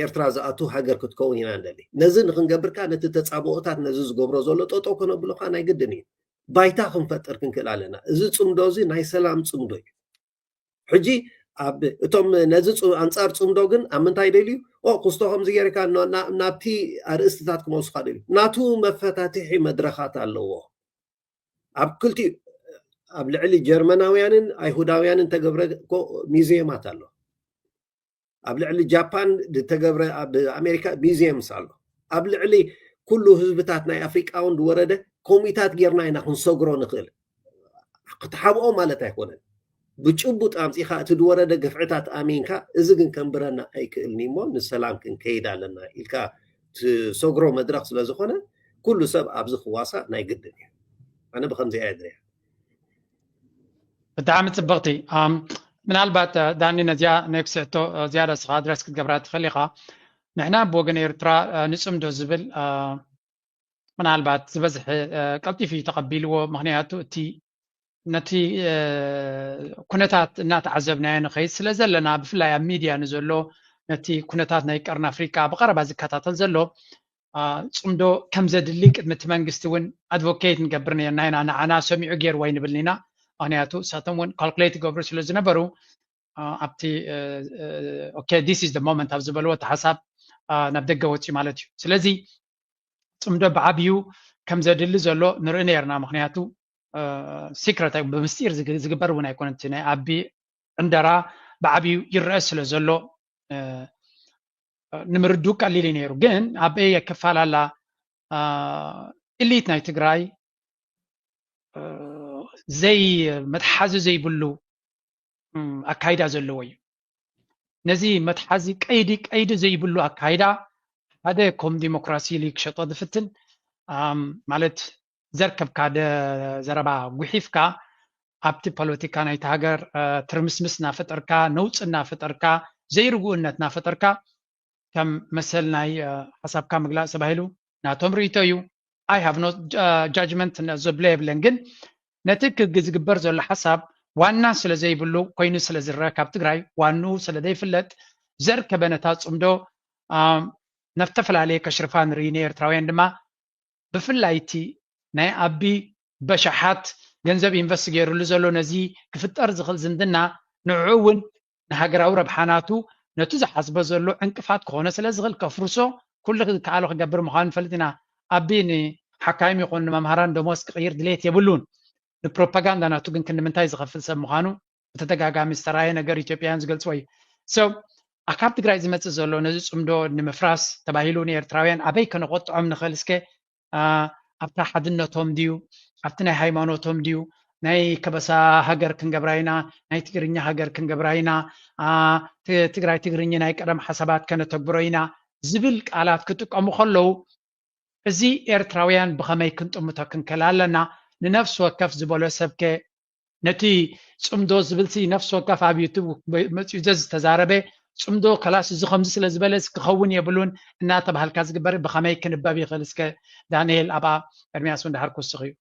ኤርትራ ዝኣቱ ሃገር ክትከውን ኢና ንደሊ። ነዚ ንክንገብርካ ነቲ ተፃብኦታት ነዚ ዝገብሮ ዘሎ ጠጠው ከነብሎካ ናይ ግድን እዩ። ባይታ ክንፈጥር ክንክእል ኣለና። እዚ ፅምዶ እዚ ናይ ሰላም ፅምዶ እዩ። ሕጂ እቶም ነዚ ኣንፃር ፅምዶ ግን ኣብ ምንታይ ደልዩ ኦ ክስቶ ከምዚ ጌርካ ናብቲ ኣርእስትታት ክመልሱካ ደልዩ ናቱ መፈታትሒ መድረኻት ኣለዎ። ኣብ ክልቲኡ ኣብ ልዕሊ ጀርመናውያንን ኣይሁዳውያንን ተገብረ ሚዚየማት ኣሎ። ኣብ ልዕሊ ጃፓን ዝተገብረ ኣብ ኣሜሪካ ሚዚየምስ ኣሎ። ኣብ ልዕሊ ኩሉ ህዝብታት ናይ ኣፍሪቃ እውን ዝወረደ ከምኡታት ጌርና ኢና ክንሰግሮ ንኽእል። ክትሓብኦ ማለት ኣይኮነን። ብጭቡጥ ኣምፂኻ እቲ ዝወረደ ግፍዕታት ኣሚንካ እዚ ግን ከንብረና ኣይክእልኒ እሞ ንሰላም ክንከይድ ኣለና ኢልካ ትሰግሮ መድረኽ ስለ ዝኾነ ኩሉ ሰብ ኣብዚ ክዋሳእ ናይ ግድን እዩ። ኣነ ብከምዚ እየ ድሪያ። ብጣዕሚ ፅብቕቲ። ምናልባት ዳኒ ነዚኣ ናይ ክስዕቶ ዝያዳ ስኻ ኣድረስ ክትገብራ ትኽእል ኢኻ። ንሕና ብወገን ኤርትራ ንፅምዶ ዝብል ምናልባት ዝበዝሐ ቀልጢፉ እዩ ተቐቢልዎ። ምክንያቱ እቲ ነቲ ኩነታት እናተዓዘብናዮ ንኸይድ ስለ ዘለና፣ ብፍላይ ኣብ ሚድያ ንዘሎ፣ ነቲ ኩነታት ናይ ቀርኒ ኣፍሪቃ ብቐረባ ዝከታተል ዘሎ፣ ጽምዶ ከም ዘድሊ ቅድሚ እቲ መንግስቲ እውን ኣድቮኬት ንገብር ነርና ኢና። ንዓና ሰሚዑ ገይርዎ ኣይንብልን ኢና። ምኽንያቱ ንሳቶም እውን ካልኩሌት ይገብሩ ስለ ዝነበሩ፣ ኣብቲ okay, this is the moment ኣብ ዝበልዎ እቲ ሓሳብ ናብ ደገ ወፅዩ ማለት እዩ። ስለዚ ጽምዶ ብዓብዩ ከም ዘድሊ ዘሎ ንርኢ ነርና። ምኽንያቱ ሲክረት፣ ብምስጢር ዝግበር እውን ኣይኮነን። እቲ ናይ ኣቢ ዕንደራ ብዓብዩ ይረአ ስለ ዘሎ ንምርዱ ቀሊል እዩ ነይሩ። ግን ኣበይ የከፋላላ? ኢሊት ናይ ትግራይ ዘይ መትሓዚ ዘይብሉ ኣካይዳ ዘለዎ እዩ። ነዚ መትሓዚ ቀይዲ ቀይዲ ዘይብሉ ኣካይዳ ሓደ ከም ዲሞክራሲ ኢሉ ክሸጦ ዝፍትን፣ ማለት ዘርከብካ ዘረባ ጉሒፍካ ኣብቲ ፖለቲካ ናይቲ ሃገር ትርምስምስ እናፈጠርካ፣ ነውፂ እናፈጠርካ፣ ዘይርጉእነት እናፈጠርካ ከም መሰል ናይ ሓሳብካ ምግላፅ ተባሂሉ ናቶም ርእይቶ እዩ። I have no judgment ዘብሎ የብለን። ግን ነቲ ክግ ዝግበር ዘሎ ሓሳብ ዋና ስለ ዘይብሉ ኮይኑ ስለ ዝረአ፣ ካብ ትግራይ ዋንኡ ስለ ዘይፍለጥ ዘርከበ ነታ ጽምዶ ናብ ዝተፈላለየ ከሽርፋ ንርኢ። ንኤርትራውያን ድማ ብፍላይ እቲ ናይ ኣቢ በሻሓት ገንዘብ ኢንቨስት ገይሩሉ ዘሎ ነዚ ክፍጠር ዝኽእል ዝምድና ንዕኡ እውን ንሃገራዊ ረብሓ ናቱ ነቲ ዝሓስቦ ዘሎ ዕንቅፋት ክኾኖ ስለ ዝኽእል ከፍርሶ ኩሉ ዝከኣሎ ክገብር ምዃኑ ንፈልጥ ኢና። ኣቢ ንሓካይም ይኹን ንመምሃራን ደሞዝ ክቕይር ድሌት የብሉን። ንፕሮፓጋንዳ ናቱ ግን ክንዲ ምንታይ ዝኸፍል ሰብ ምዃኑ ብተደጋጋሚ ዝተራየ ነገር ኢትዮጵያውያን ዝገልጽዎ እዩ። So ካብ ትግራይ ዝመጽእ ዘሎ ነዚ ጽምዶ ንምፍራስ ተባሂሉ ንኤርትራውያን ኣበይ ከነቆጥዖም ንኽእል? እስከ ኣብታ ሓድነቶም ድዩ፣ ኣብቲ ናይ ሃይማኖቶም ድዩ፣ ናይ ከበሳ ሃገር ክንገብራ ኢና፣ ናይ ትግርኛ ሃገር ክንገብራ ኢና፣ ትግራይ ትግርኛ ናይ ቀደም ሓሳባት ከነተግብሮ ኢና ዝብል ቃላት ክጥቀሙ ከለዉ እዚ ኤርትራውያን ብኸመይ ክንጥምቶ ክንክእል ኣለና? ንነፍሲ ወከፍ ዝበሎ ሰብከ ነቲ ጽምዶ ዝብልሲ ነፍሲ ወከፍ ኣብ ዩቱብ መጺኡ ዘዝተዛረበ ጽምዶ ከላስ እዚ ከምዚ ስለ ዝበለ ክኸውን የብሉን እናተባሃልካ ዝግበር ብኸመይ ክንበብ ይኽእል? እስከ ዳንኤል ኣብኣ፣ ኤርምያስ እውን ድሓር ክውስኽ እዩ።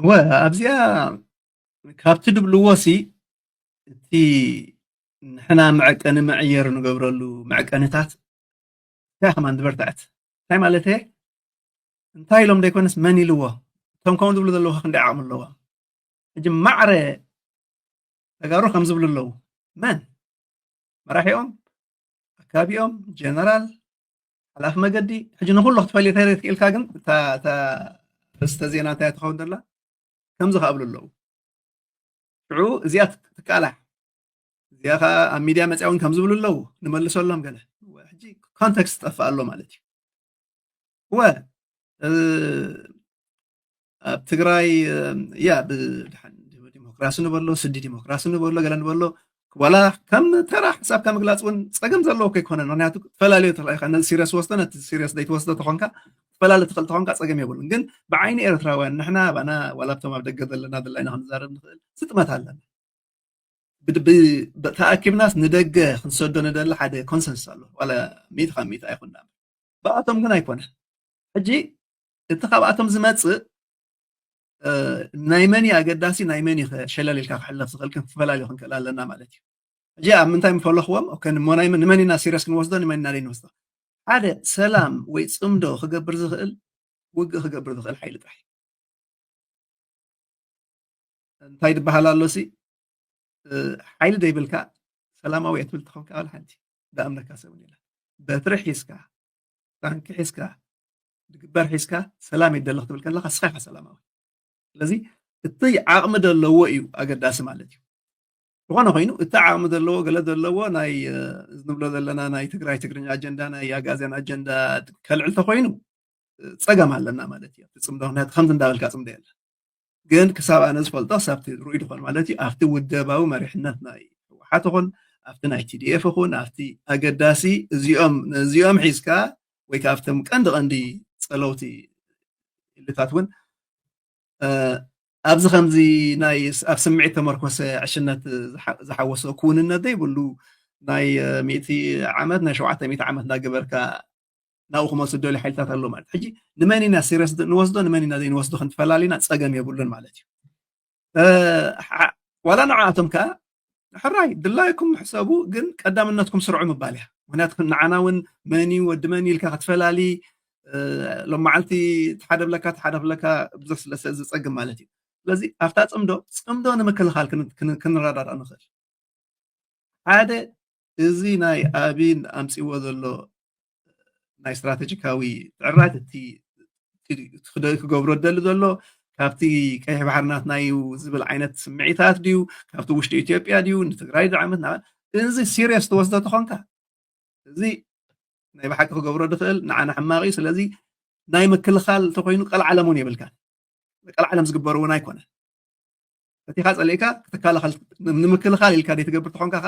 እወ ኣብዚኣ ካብቲ ድብልዎ ሲ እቲ ንሕና መዐቀኒ መዕየር ንገብረሉ መዐቀኒታት እታ ከማን ዝበርትዐት እንታይ ማለት እየ እንታይ ኢሎም ዘይኮነስ መን ኢልዎ እቶም ከምኡ ዝብሉ ዘለዉ ክንደይ ዓቕሚ ኣለዎም ሕጂ ማዕረ ተጋሩ ከም ዝብሉ ኣለዉ መን መራሒኦም ኣካቢኦም ጀነራል ሓላፊ መገዲ ሕጂ ንኩሉ ክትፈልዮ ተክኢልካ ግን እታ ርስተ ዜና እንታይ ትኸውን ዘላ ከምዚ ከብሉ ኣለዉ ሽዑ እዚኣ ትቃላሕ እዚኣ ከዓ ኣብ ሚድያ መፅያ እውን ከም ዝብሉ ኣለዉ ንመልሰሎም ገለ ሕጂ ኮንተክስት ጠፍእ ኣሎ ማለት እዩ እወ ኣብ ትግራይ ያ ብድሓን ዲሞክራሲ ንበሎ ስዲ ዲሞክራሲ ንበሎ ገለ ንበሎ ዋላ ከም ተራ ሓሳብካ ምግላፅ እውን ፀገም ዘለዎ ከይኮነ ምክንያቱ ትፈላለዩ ተለካ ነዚ ሲሪየስ ወስዶ ነቲ ሲሪየስ ዘይትወስዶ ተኾንካ ትፈላለ ትኽእል ተኾንካ ፀገም የብሉን ግን ብዓይኒ ኤርትራውያን ንሕና ባና ዋላ ብቶም ኣብ ደገ ዘለና ድላይና ክንዛረብ ንኽእል ስጥመት ኣለና ተኣኪብናስ ንደገ ክንሰዶ ንደሊ ሓደ ኮንሰንስ ኣሎ ዋላ ሚእቲ ካብ ሚእቲ ኣይኮን ብኣቶም ግን ኣይኮነን ሕጂ እቲ ካብኣቶም ዝመፅእ ናይ መን ኣገዳሲ ናይ መን ሸለል ኢልካ ክሕለፍ ዝኽእል ክንፈላለዩ ክንክእል ኣለና ማለት እዩ ሕጂ ኣብ ምንታይ ምፈለኽዎም ንመን ኢና ሲሪየስ ክንወስዶ ንመን ኢና ዘይንወስዶ ሓደ ሰላም ወይ ፅምዶ ክገብር ዝኽእል ውግእ ክገብር ዝኽእል ሓይሊ ጥራሕ እንታይ ዝበሃል ኣሎ ሲ ሓይሊ ዘይብልካ ሰላማዊ እየ ትብል ተኾንካ ዋላ ሓንቲ ዳእምነካ ሰብ የለን በትሪ ሒዝካ ታንኪ ሒዝካ ድግበር ሒዝካ ሰላም ይደለኽ ትብል ከለካ ስኻ ኢኻ ሰላማዊ ስለዚ እቲ ዓቕሚ ዘለዎ እዩ ኣገዳሲ ማለት እዩ ዝኾነ ኮይኑ እቲ ዓቕሚ ዘለዎ ገለ ዘለዎ ናይ ንብሎ ዘለና ናይ ትግራይ ትግርኛ ኣጀንዳ ናይ ኣጋዝያን ኣጀንዳ ከልዕል ተኮይኑ ፀገም ኣለና ማለት እዩ እቲ ፅምዶ ምክንያቱ ከምዚ እንዳበልካ ፅምዶ የለን ግን ክሳብ ኣነ ዝፈልጦ ክሳብቲ ርኡይ ድኾን ማለት እዩ ኣብቲ ውደባዊ መሪሕነት ናይ ህወሓት ይኹን ኣብቲ ናይ ቲዲኤፍ ይኹን ኣብቲ ኣገዳሲ እዚኦም ነዚኦም ሒዝካ ወይ ከዓ ኣብቶም ቀንዲ ቀንዲ ፀለውቲ ኢልታት እውን ኣብዚ ከምዚ ናይ ኣብ ስምዒት ተመርኮሰ ዕሽነት ዝሓወሶ ክውንነት ዘይብሉ ናይ ሚእቲ ዓመት ናይ ሸውዓተ ሚእቲ ዓመት እንዳገበርካ ናብኡ ክመልሱ ዝደልዩ ሓይልታት ኣለዉ ማለት እዩ። ሕጂ ንመን ኢና ሲሪየስ ንወስዶ፣ ንመን ኢና ዘይንወስዶ ክንፈላሊና ጸገም የብሉን ማለት እዩ። እ፣ ሓ-፣ ዋላ ንዓኣቶም ከኣ ሕራይ ድላይኩም ሕሰቡ፣ ግን ቀዳምነትኩም ስርዑ ምባል እያ። ምክንያቱ ንዓና እውን መን እዩ ወዲ መን ኢልካ ክትፈላሊ፣ እ፣ ሎም መዓልቲ እቲ ሓደ ብለካ እቲ ሓደ ብለካ ብዙሕ ስለ ዝጸግም ማለት እዩ። ስለዚ ኣብታ ጽምዶ፣ ጽምዶ ንምክልኻል ክን-፣ ክን-፣ ክንረዳዳእ ንኽእል። ሓደ፣ እዚ ናይ ኣብይን ኣምጺዎ ዘሎ ናይ ስትራቴጂካዊ ትዕራት፣ እቲ፣ እቲ ክደ-፣ ክገብሮ ደሊ ዘሎ ካብቲ ቀይሕ ባሕሪ ናትና እዩ ዝብል ዓይነት ስምዒታት ድዩ፣ ካብቲ ውሽጢ ኢትዮጵያ ድዩ፣ ንትግራይ ዝዓመት ና-፣ እዚ ሲሪየስ ትወስዶ ተኾንካ፣ እዚ ናይ ብሓቂ ክገብሮ ድኽእል ንዓና ሕማቕ እዩ። ስለዚ ናይ ምክልኻል እንተኾይኑ ቀልዓለም እውን የብልካን። ቀልዓለም ዝግበር እውን ኣይኮነን። ፈቲኻ ጸሊእካ ክትከላኸል፣ ንምክልኻል ኢልካ ደይ ትገብር ተኾንካ ኸ፣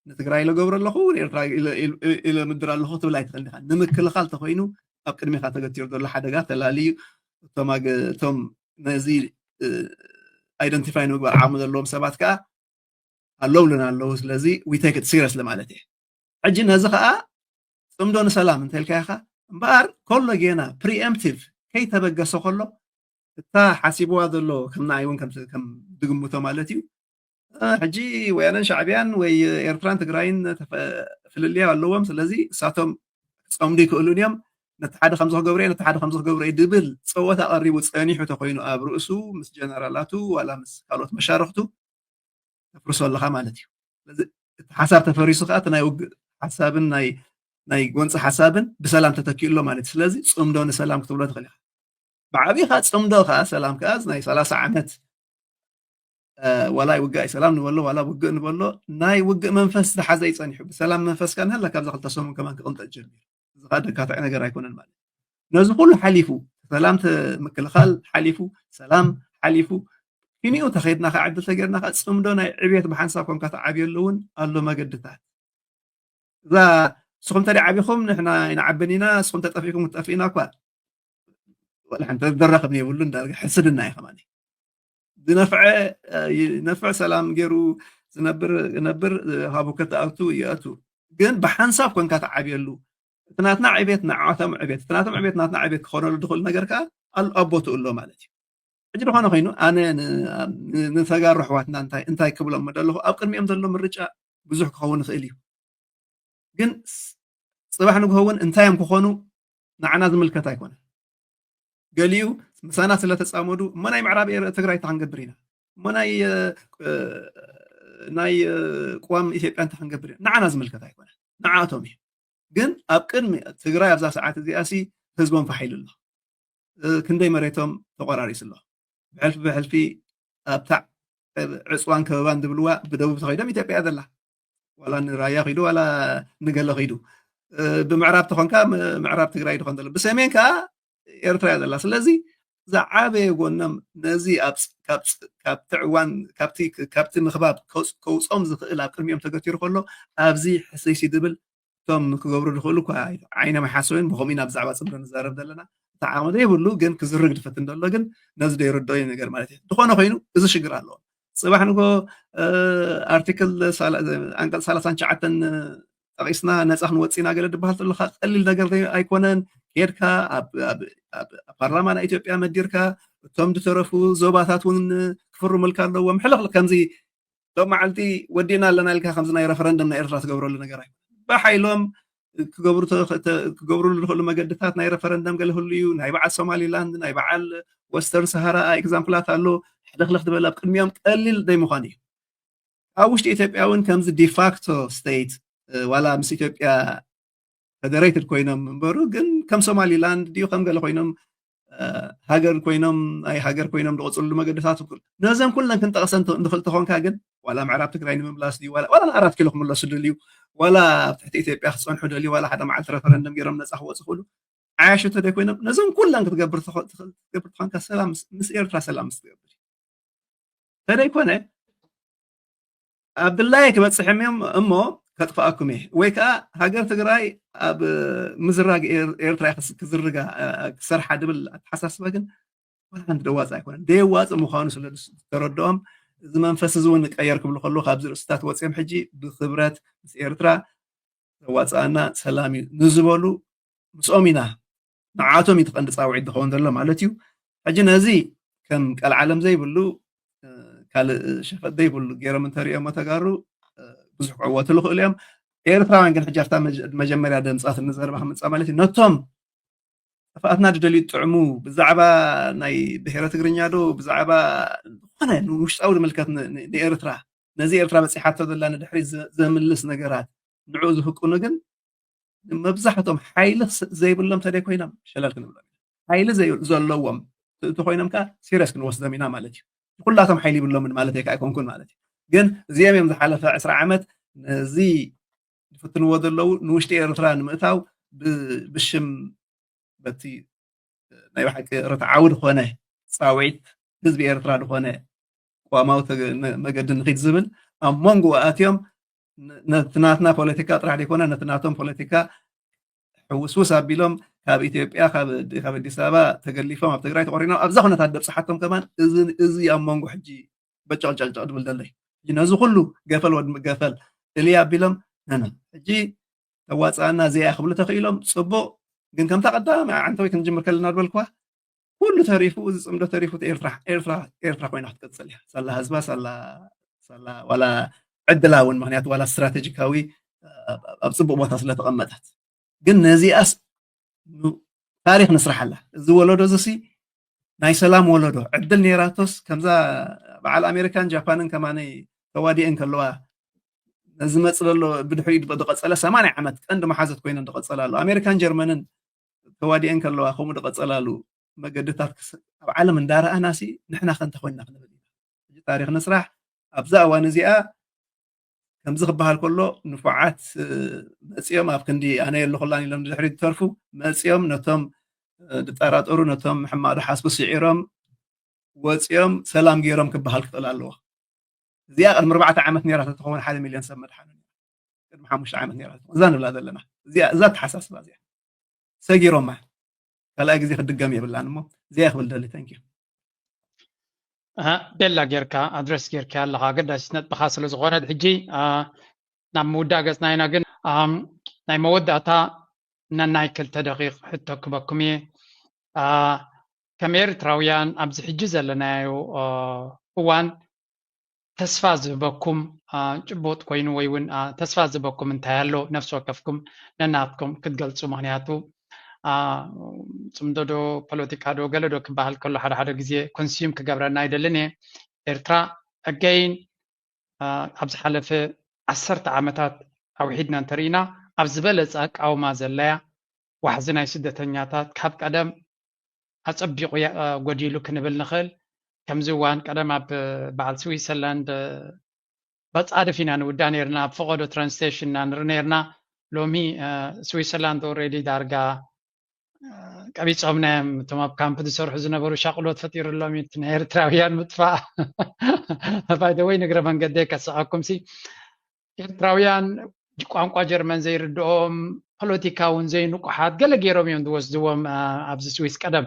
ንትግራይ ኢለ ገብረ ኣለኹ፣ ንኤርትራ ኢለ፣ ኢለ፣ ኢለ ምድር ኣለኹ ትብል ኣይትኽእል ኢኻ። ንምክልኻል ተኾይኑ ኣብ ቅድሜኻ ተገቲሩ ዘሎ ሓደጋ ተላልዩ፣ እቶም ኣገ-፣ እቶም ነዚ፣ እ፣ ኣይደንቲፋይ ንምግባር ዓቕሚ ዘለዎም ሰባት ከኣ ኣለውልና ኣለዉ። ስለዚ we take it seriously ማለት እየ። ሕጂ ነዚ ኸኣ ጽምዶ ንሰላም እንተልካዮ ኸኣ እምበኣር ከሎ ጌና ፕሪኤምፕቲቭ ከይተበገሰ ከሎ እታ ሓሲብዋ ዘሎ ከም ንኣይ እውን ከም፣ ከም ድግምቶ ማለት እዩ። እ፣ ሕጂ ወያነን ሻዕብያን ወይ ኤርትራን ትግራይን ተፈ-፣ ፍልልያው ኣለዎም። ስለዚ እሳቶም ክጸምዱ ይክእሉን እዮም። ነቲ ሓደ ከምዚ ክገብሩ እየ፣ ነቲ ሓደ ከምዚ ክገብሩ እየ ድብል ጸወታ ቀሪቡ ጸኒሑ ተኮይኑ ኣብ ርእሱ ምስ ጀነራላቱ ዋላ ምስ ካልኦት መሻርኽቱ ተፍርሶ ኣለኻ ማለት እዩ። ስለዚ እቲ ሓሳብ ተፈሪሱ ከዓ እቲ ናይ ውግእ ሓሳብን ናይ፣ ናይ ጎንፂ ሓሳብን ብሰላም ተተኪኡ ኣሎ ማለት እዩ። ስለዚ ጽምዶ ንሰላም ክትብሎ ትኽእል ኢኻ። ብዓብዪ ከዓ ጽምዶ ከዓ ሰላም ከዓ እዚ ናይ ሰላሳ ዓመት፣ እ፣ ዋላ ውግእ ሰላም ንበሎ ዋላ ውግእ ንበሎ ናይ ውግእ መንፈስ ዝሓዘ እዩ ጸኒሑ። ብሰላም መንፈስካ ንሃላ ካብዛ ክልተ ሰሙን ከማን ክቕንጠጥ ጀሚሩ። እዚ ከዓ ደካትዐ ነገር ኣይኮነን ማለት እዩ። ነዚ ኩሉ ሓሊፉ ሰላም ተ-፣ ምክልኻል ሓሊፉ ሰላም ሓሊፉ ኪንኡ ተኸይድና ከዓ ዕድል ተገይርና ከዓ ጽምዶ ናይ ዕብየት ብሓንሳብ ኮንካ ተዓብየሉ እውን ኣሎ መገድታት። እዛ ንስኹም ተደይ ዓቢኹም ንሕና ኣይንዓብን ኢና፣ ንስኹም ተጠፊእኩም ክትጠፍእና እኳ ወላ ሓንቲ ዘራኽብ የብሉን። ዳርጋ ሕስድና እዩ ከማን። ዝነፍዐ፣ እ፣ ይነፍዕ ሰላም ገይሩ ዝነብር፣ ነብር፣ እ፣ ሃቡ ከተኣቱ ይኣቱ። ግን ብሓንሳብ ኮንካ ተዓብየሉ። እቲ ናትና ዕቤት ንዓቶም ዕቤት፣ እቲ ናቶም ዕቤት ናትና ዕቤት ክኾነሉ ዝኽእል ነገር ከኣ ኣል-፣ ኣብ ቦትኡ ኣሎ ማለት እዩ። ሕጂ ዝኾነ ኮይኑ ኣነ ን-፣ ን-፣ ንተጋሩ ኣሕዋትና እንታይ፣ እንታይ ክብሎም ደለኹ፣ ኣብ ቅድሚኦም ዘሎ ምርጫ ብዙሕ ክኸውን ይኽእል እዩ። ግን ስ-፣ ጽባሕ ንግሆ እውን እንታይ እዮም ክኾኑ ንዓና ዝምልከት ኣይኮነን። ገሊኡ ምሳና ስለ ተጻመዱ እሞ ናይ ምዕራብ ኤር-፣ ትግራይ እንታይ ክንገብር ኢና? እሞ ናይ፣ እ፣ እ፣ ናይ፣ እ፣ ቅዋም ኢትዮጵያ እንታይ ክንገብር ኢና? ንዓና ዝምልከት ኣይኮነን። ንዓቶም እዩ። ግን ኣብ ቅድሚ ትግራይ ኣብዛ ሰዓት እዚኣ ሲ ህዝቦም ፋሕ ኢሉ ኣሎ። እ፣ ክንደይ መሬቶም ተቆራሪሱ ኣሎ። ብሕልፊ ብሕልፊ ኣብታ ዕፅዋን ከበባን ዝብልዋ ብደቡብ ተኸይዶም ኢትዮጵያ እያ ዘላ። ዋላ ንራያ ኺዱ፣ ዋላ ንገለ ኺዱ። እ፣ ብምዕራብ ተኾንካ ም-፣ ምዕራብ ትግራይ ዝኾን ዘሎ። ብሰሜን ከዓ ኤርትራ እያ ዘላ። ስለዚ ዝዓበየ ጎኖም ነዚ ኣብ ፅ-፣ ካብ ፅ-፣ ካብቲ ዕዋን፣ ካብቲ፣ ካብቲ ምኽባብ ከውፅ-፣ ከውፅኦም ዝኽእል ኣብ ቅድሚኦም ተገቲሩ ከሎ፣ ኣብዚ ሕስይሲ ዝብል እቶም ክገብሩ ዝኽእሉ እኳ ዓይኖም ኣይሓሰቡን። ብኸምኡ ኢና ብዛዕባ ጽምዶ ንዛረብ ዘለና። እቲ ዓቕሚ ዘይብሉ ግን ክዝርግ ዝፈትን ዘሎ ግን ነዚ ዘይርድኦ እዩ ነገር ማለት እዩ። ዝኾነ ኮይኑ እዚ ሽግር ኣለዎ። ጽባሕ ንጎ፣ እ፣ ኣርቲክል ሳላ-፣ ኣንቀጽ ሰላሳን ትሽዓተን ጠቒስና ነጻ ክንወጽእ ኢና ገለ ዝበሃል ዘሎ ኸኣ ቀሊል ነገር ዘይ-፣ ኣይኮነን። ኬድካ ኣብ፣ ኣብ፣ ኣብ ፓርላማ ናይ ኢትዮጵያ መዲርካ እቶም ዝተረፉ ዞባታት እውን ክፍርሙልካ ኣለዎም። ሕልኽልኽ ከምዚ ሎም መዓልቲ ወዲእና ኣለና ኢልካ ከምዚ ናይ ረፈረንደም ናይ ኤርትራ ትገብረሉ ነገር ኣይኮነን። ብሓይሎም ክገብሩ ተ-፣ ተ-፣ ክገብሩሉ ዝኽእሉ መገድታት ናይ ረፈረንደም ገለ ህሉ እዩ። ናይ በዓል ሶማሊላንድ፣ ናይ በዓል ወስተርን ሰሃራ ኤግዛምፕላት ኣሎ። ሕልኽልኽ ዝበል ኣብ ቅድሚኦም ቀሊል ዘይምዃኑ እዩ። ኣብ ውሽጢ ኢትዮጵያ እውን ከምዚ ዲፋክቶ ስቴት፣ እ፣ ዋላ ምስ ኢትዮጵያ ፈደሬትድ ኮይኖም እምበሩ፣ ግን ከም ሶማሊላንድ ድዩ ከም ገለ ኮይኖም፣ እ፣ ሃገር ኮይኖም፣ ናይ ሃገር ኮይኖም ዝቐጽሉሉ መገድታት እኩል። ነዘን ኩለን ክንጠቕሰን ተ-፣ ንኽእል ተኾንካ ግን፣ ዋላ ምዕራብ ትግራይ ንምምላስ ድዩ፣ ዋላ፣ ዋላ ንኣራት ኪሎ ክምለሱ ደልዩ፣ ዋላ ኣብ ትሕቲ ኢትዮጵያ ክጸንሑ ደልዩ፣ ዋላ ሓደ መዓልቲ ረፈረንደም ገይሮም ነጻ ክወጹ ክኽእሉ፣ ዓያሹ ተደይ ኮይኖም፣ ነዘን ኩለን ክትገብር ተኾ-፣ ክትገብር ተኾንካ፣ ሰላም ምስ፣ ምስ ኤርትራ ሰላም ምስ ትገብር። ተደይኮነ፣ ኣብ ድላየ ክበጽሕም እዮም እሞ ከጥፍኣኩም እየ። ወይ ከኣ ሃገር ትግራይ ኣብ ምዝራግ ኤር-፣ ኤርትራ ክስ-፣ ክዝርጋ፣ እ፣ ክሰርሓ ድብል ኣተሓሳስባ ግን ዋላ ሓንቲ ደዋጽእ ኣይኮነን። ደየዋጽእ ምዃኑ ስለ ዝስ-፣ ዝተረድኦም፣ እዚ መንፈስ እዚ እውን ንቀየር ክብሉ ከለዉ፣ ካብዚ ርእስታት ወጺኦም ሕጂ ብክብረት ምስ ኤርትራ ዘዋጽኣና ሰላም እዩ ንዝበሉ ምስኦም ኢና፣ ንዓቶም እዩ ትቐንዲ ፃውዒት ዝኸውን ዘሎ ማለት እዩ። ሕጂ ነዚ ከም ቀልዓለም ዘይብሉ ካልእ ሸፈጥ ዘይብሉ ገይሮም እንተሪኦሞ ተጋሩ ብዙሕ ክዕወቱ ይኽእሉ እዮም። ኤርትራውያን ግን ሕጂ ኣብታ መጀመርያ ደምፃት ንዘረባ ክምፃ ማለት እዩ፣ ነቶም ጥፍኣትና ድደልዩ ጥዕሙ ብዛዕባ ናይ ብሄረ ትግርኛ ዶ ብዛዕባ ዝኾነ ንውሽጣዊ ዝምልከት ንኤርትራ ነዚ ኤርትራ በፂሓቶ ዘላ ንድሕሪ ዘምልስ ነገራት ንዕኡ ዝህቅኑ ግን መብዛሕቶም ሓይሊ ዘይብሎም ተደይ ኮይኖም ሸለል ክንብሎም ሓይሊ ዘለዎም እንተኮይኖም ከዓ ሲሪየስ ክንወስዶም ኢና ማለት እዩ። ኩላቶም ሓይሊ ይብሎምን ማለት ከዓ ኣይኮንኩን ማለት እዩ። ግን እዚኦም እዮም ዝሓለፈ ዕስራ ዓመት ነዚ ዝፍትንዎ ዘለዉ ንውሽጢ ኤርትራ ንምእታው ብሽም በቲ ናይ ብሓቂ ርትዓዊ ዝኾነ ፃውዒት ህዝቢ ኤርትራ ዝኾነ ቅዋማዊ መገዲ ንኺድ ዝብል ኣብ መንጎ ኣትዮም ነቲ ናትና ፖለቲካ ጥራሕ ዘይኮነ ነቲ ናቶም ፖለቲካ ሕውስውስ ኣቢሎም ካብ ኢትዮጵያ ካብ ኣዲስ ኣበባ ተገሊፎም ኣብ ትግራይ ተቆሪኖም ኣብዛ ኩነታት ደብፅሓቶም ከማን እዚ ኣብ መንጎ ሕጂ በጨቕጨቕጨቕ ድብል ደለይ ነዚ ኩሉ ገፈል ወድ ገፈል እልይ ኣቢሎም ነነ ሕጂ ተዋፅኣና እዚኣ ክብሉ ተኽኢሎም ፅቡቕ። ግን ከምታ ቀዳማይ ዓንተወይ ክንጅምር ከለና ዝበልኩዋ ኩሉ ተሪፉ እዚ ፅምዶ ተሪፉ ኤርትራ ኤርትራ ኤርትራ ኮይና ክትቅፅል እያ ሳላ ህዝባ ሳላ ሳላ ዋላ ዕድላ እውን ምክንያቱ ዋላ ስትራቴጂካዊ ኣብ ፅቡቅ ቦታ ስለተቐመጠት ግን ነዚኣስ ታሪክ ንስራሓላ እዚ ወለዶ እዚ ናይ ሰላም ወለዶ ዕድል ነይራቶስ ከምዛ በዓል ኣሜሪካን ጃፓንን ከማነይ ተዋዲአን ከለዋ ነዚ መፅ ዘሎ ብድሕሪኡ ዝቐፀለ ሰማንያ ዓመት ቀንዲ መሓዘት ኮይነን ዝቐፀላ ኣሎ ኣሜሪካን ጀርመንን ተዋዲአን ከለዋ ከምኡ ዝቐፀላሉ መገድታት ኣብ ዓለም እንዳረኣና ሲ ንሕና ከ እንታይ ኮይንና ክንብል ኢና ታሪክ ንስራሕ ኣብዛ እዋን እዚኣ ከምዚ ክበሃል ከሎ ንፉዓት መፂኦም ኣብ ክንዲ ኣነ የለኹላን ኢሎም ድሕሪ ዝተርፉ መፂኦም ነቶም ዝጠራጠሩ ነቶም ሕማቕ ዝሓስቡ ስዒሮም ወፂኦም ሰላም ገይሮም ክበሃል ክኽእል ኣለዎ እዚኣ ቅድሚ ኣርባዕተ ዓመት ነራ ተትኸውን ሓደ ሚልዮን ሰብ መድሓኑ ቅድሚ ሓሙሽተ ዓመት ነራ እዛ ንብላ ዘለና እዛ ተሓሳስባ እዚኣ ሰጊሮማ ካልኣይ ግዜ ክድገም የብላን እሞ እዚኣ ክብል ደሊ ተንኪ ቤላ ጌርካ ኣድረስ ጌርካ ኣለካ ኣገዳሲት ነጥብካ ስለ ዝኾነት ሕጂ ናብ ምውዳእ ገፅና ኢና ግን ናይ መወዳእታ ነናይ ክልተ ደቂቕ ሕቶ ክበኩም እየ ከም ኤርትራውያን ኣብዚ ሕጂ ዘለናዮ እዋን ተስፋ ዝህበኩም ጭቡጥ ኮይኑ ወይ እውን ተስፋ ዝህበኩም እንታይ ኣሎ ነፍሲ ወከፍኩም ነናትኩም ክትገልፁ ምክንያቱ ፅምዶ ዶ ፖለቲካ ዶ ገለ ዶ ክበሃል ከሎ ሓደ ሓደ ግዜ ኮንስዩም ክገብረና ኣይደልን እየ ኤርትራ ሕገይን ኣብ ዝሓለፈ ዓሰርተ ዓመታት ኣውሒድና እንተርኢና ኣብ ዝበለፀ ኣቃውማ ዘለያ ዋሕዚ ናይ ስደተኛታት ካብ ቀደም ኣፀቢቑ ጎዲሉ ክንብል ንኽእል ከምዚ እዋን ቀደም ኣብ በዓል ስዊሰርላንድ በፃድፍ ኢና ንውዳ ነርና ኣብ ፈቐዶ ትራንስቴሽን ኢና ንርኢ ነርና ሎሚ ስዊሰርላንድ ኦሬዲ ዳርጋ ቀቢፆምና እዮም እቶም ኣብ ካምፕ ዝሰርሑ ዝነበሩ ሻቅሎት ፈጢሩሎም ናይ ኤርትራውያን ምጥፋእ ባይደወይ ንግረ መንገደ ከስቀኩም ሲ ኤርትራውያን ቋንቋ ጀርመን ዘይርድኦም ፖለቲካ እውን ዘይንቁሓት ገለ ገይሮም እዮም ዝወስድዎም ኣብዚ ስዊስ ቀደም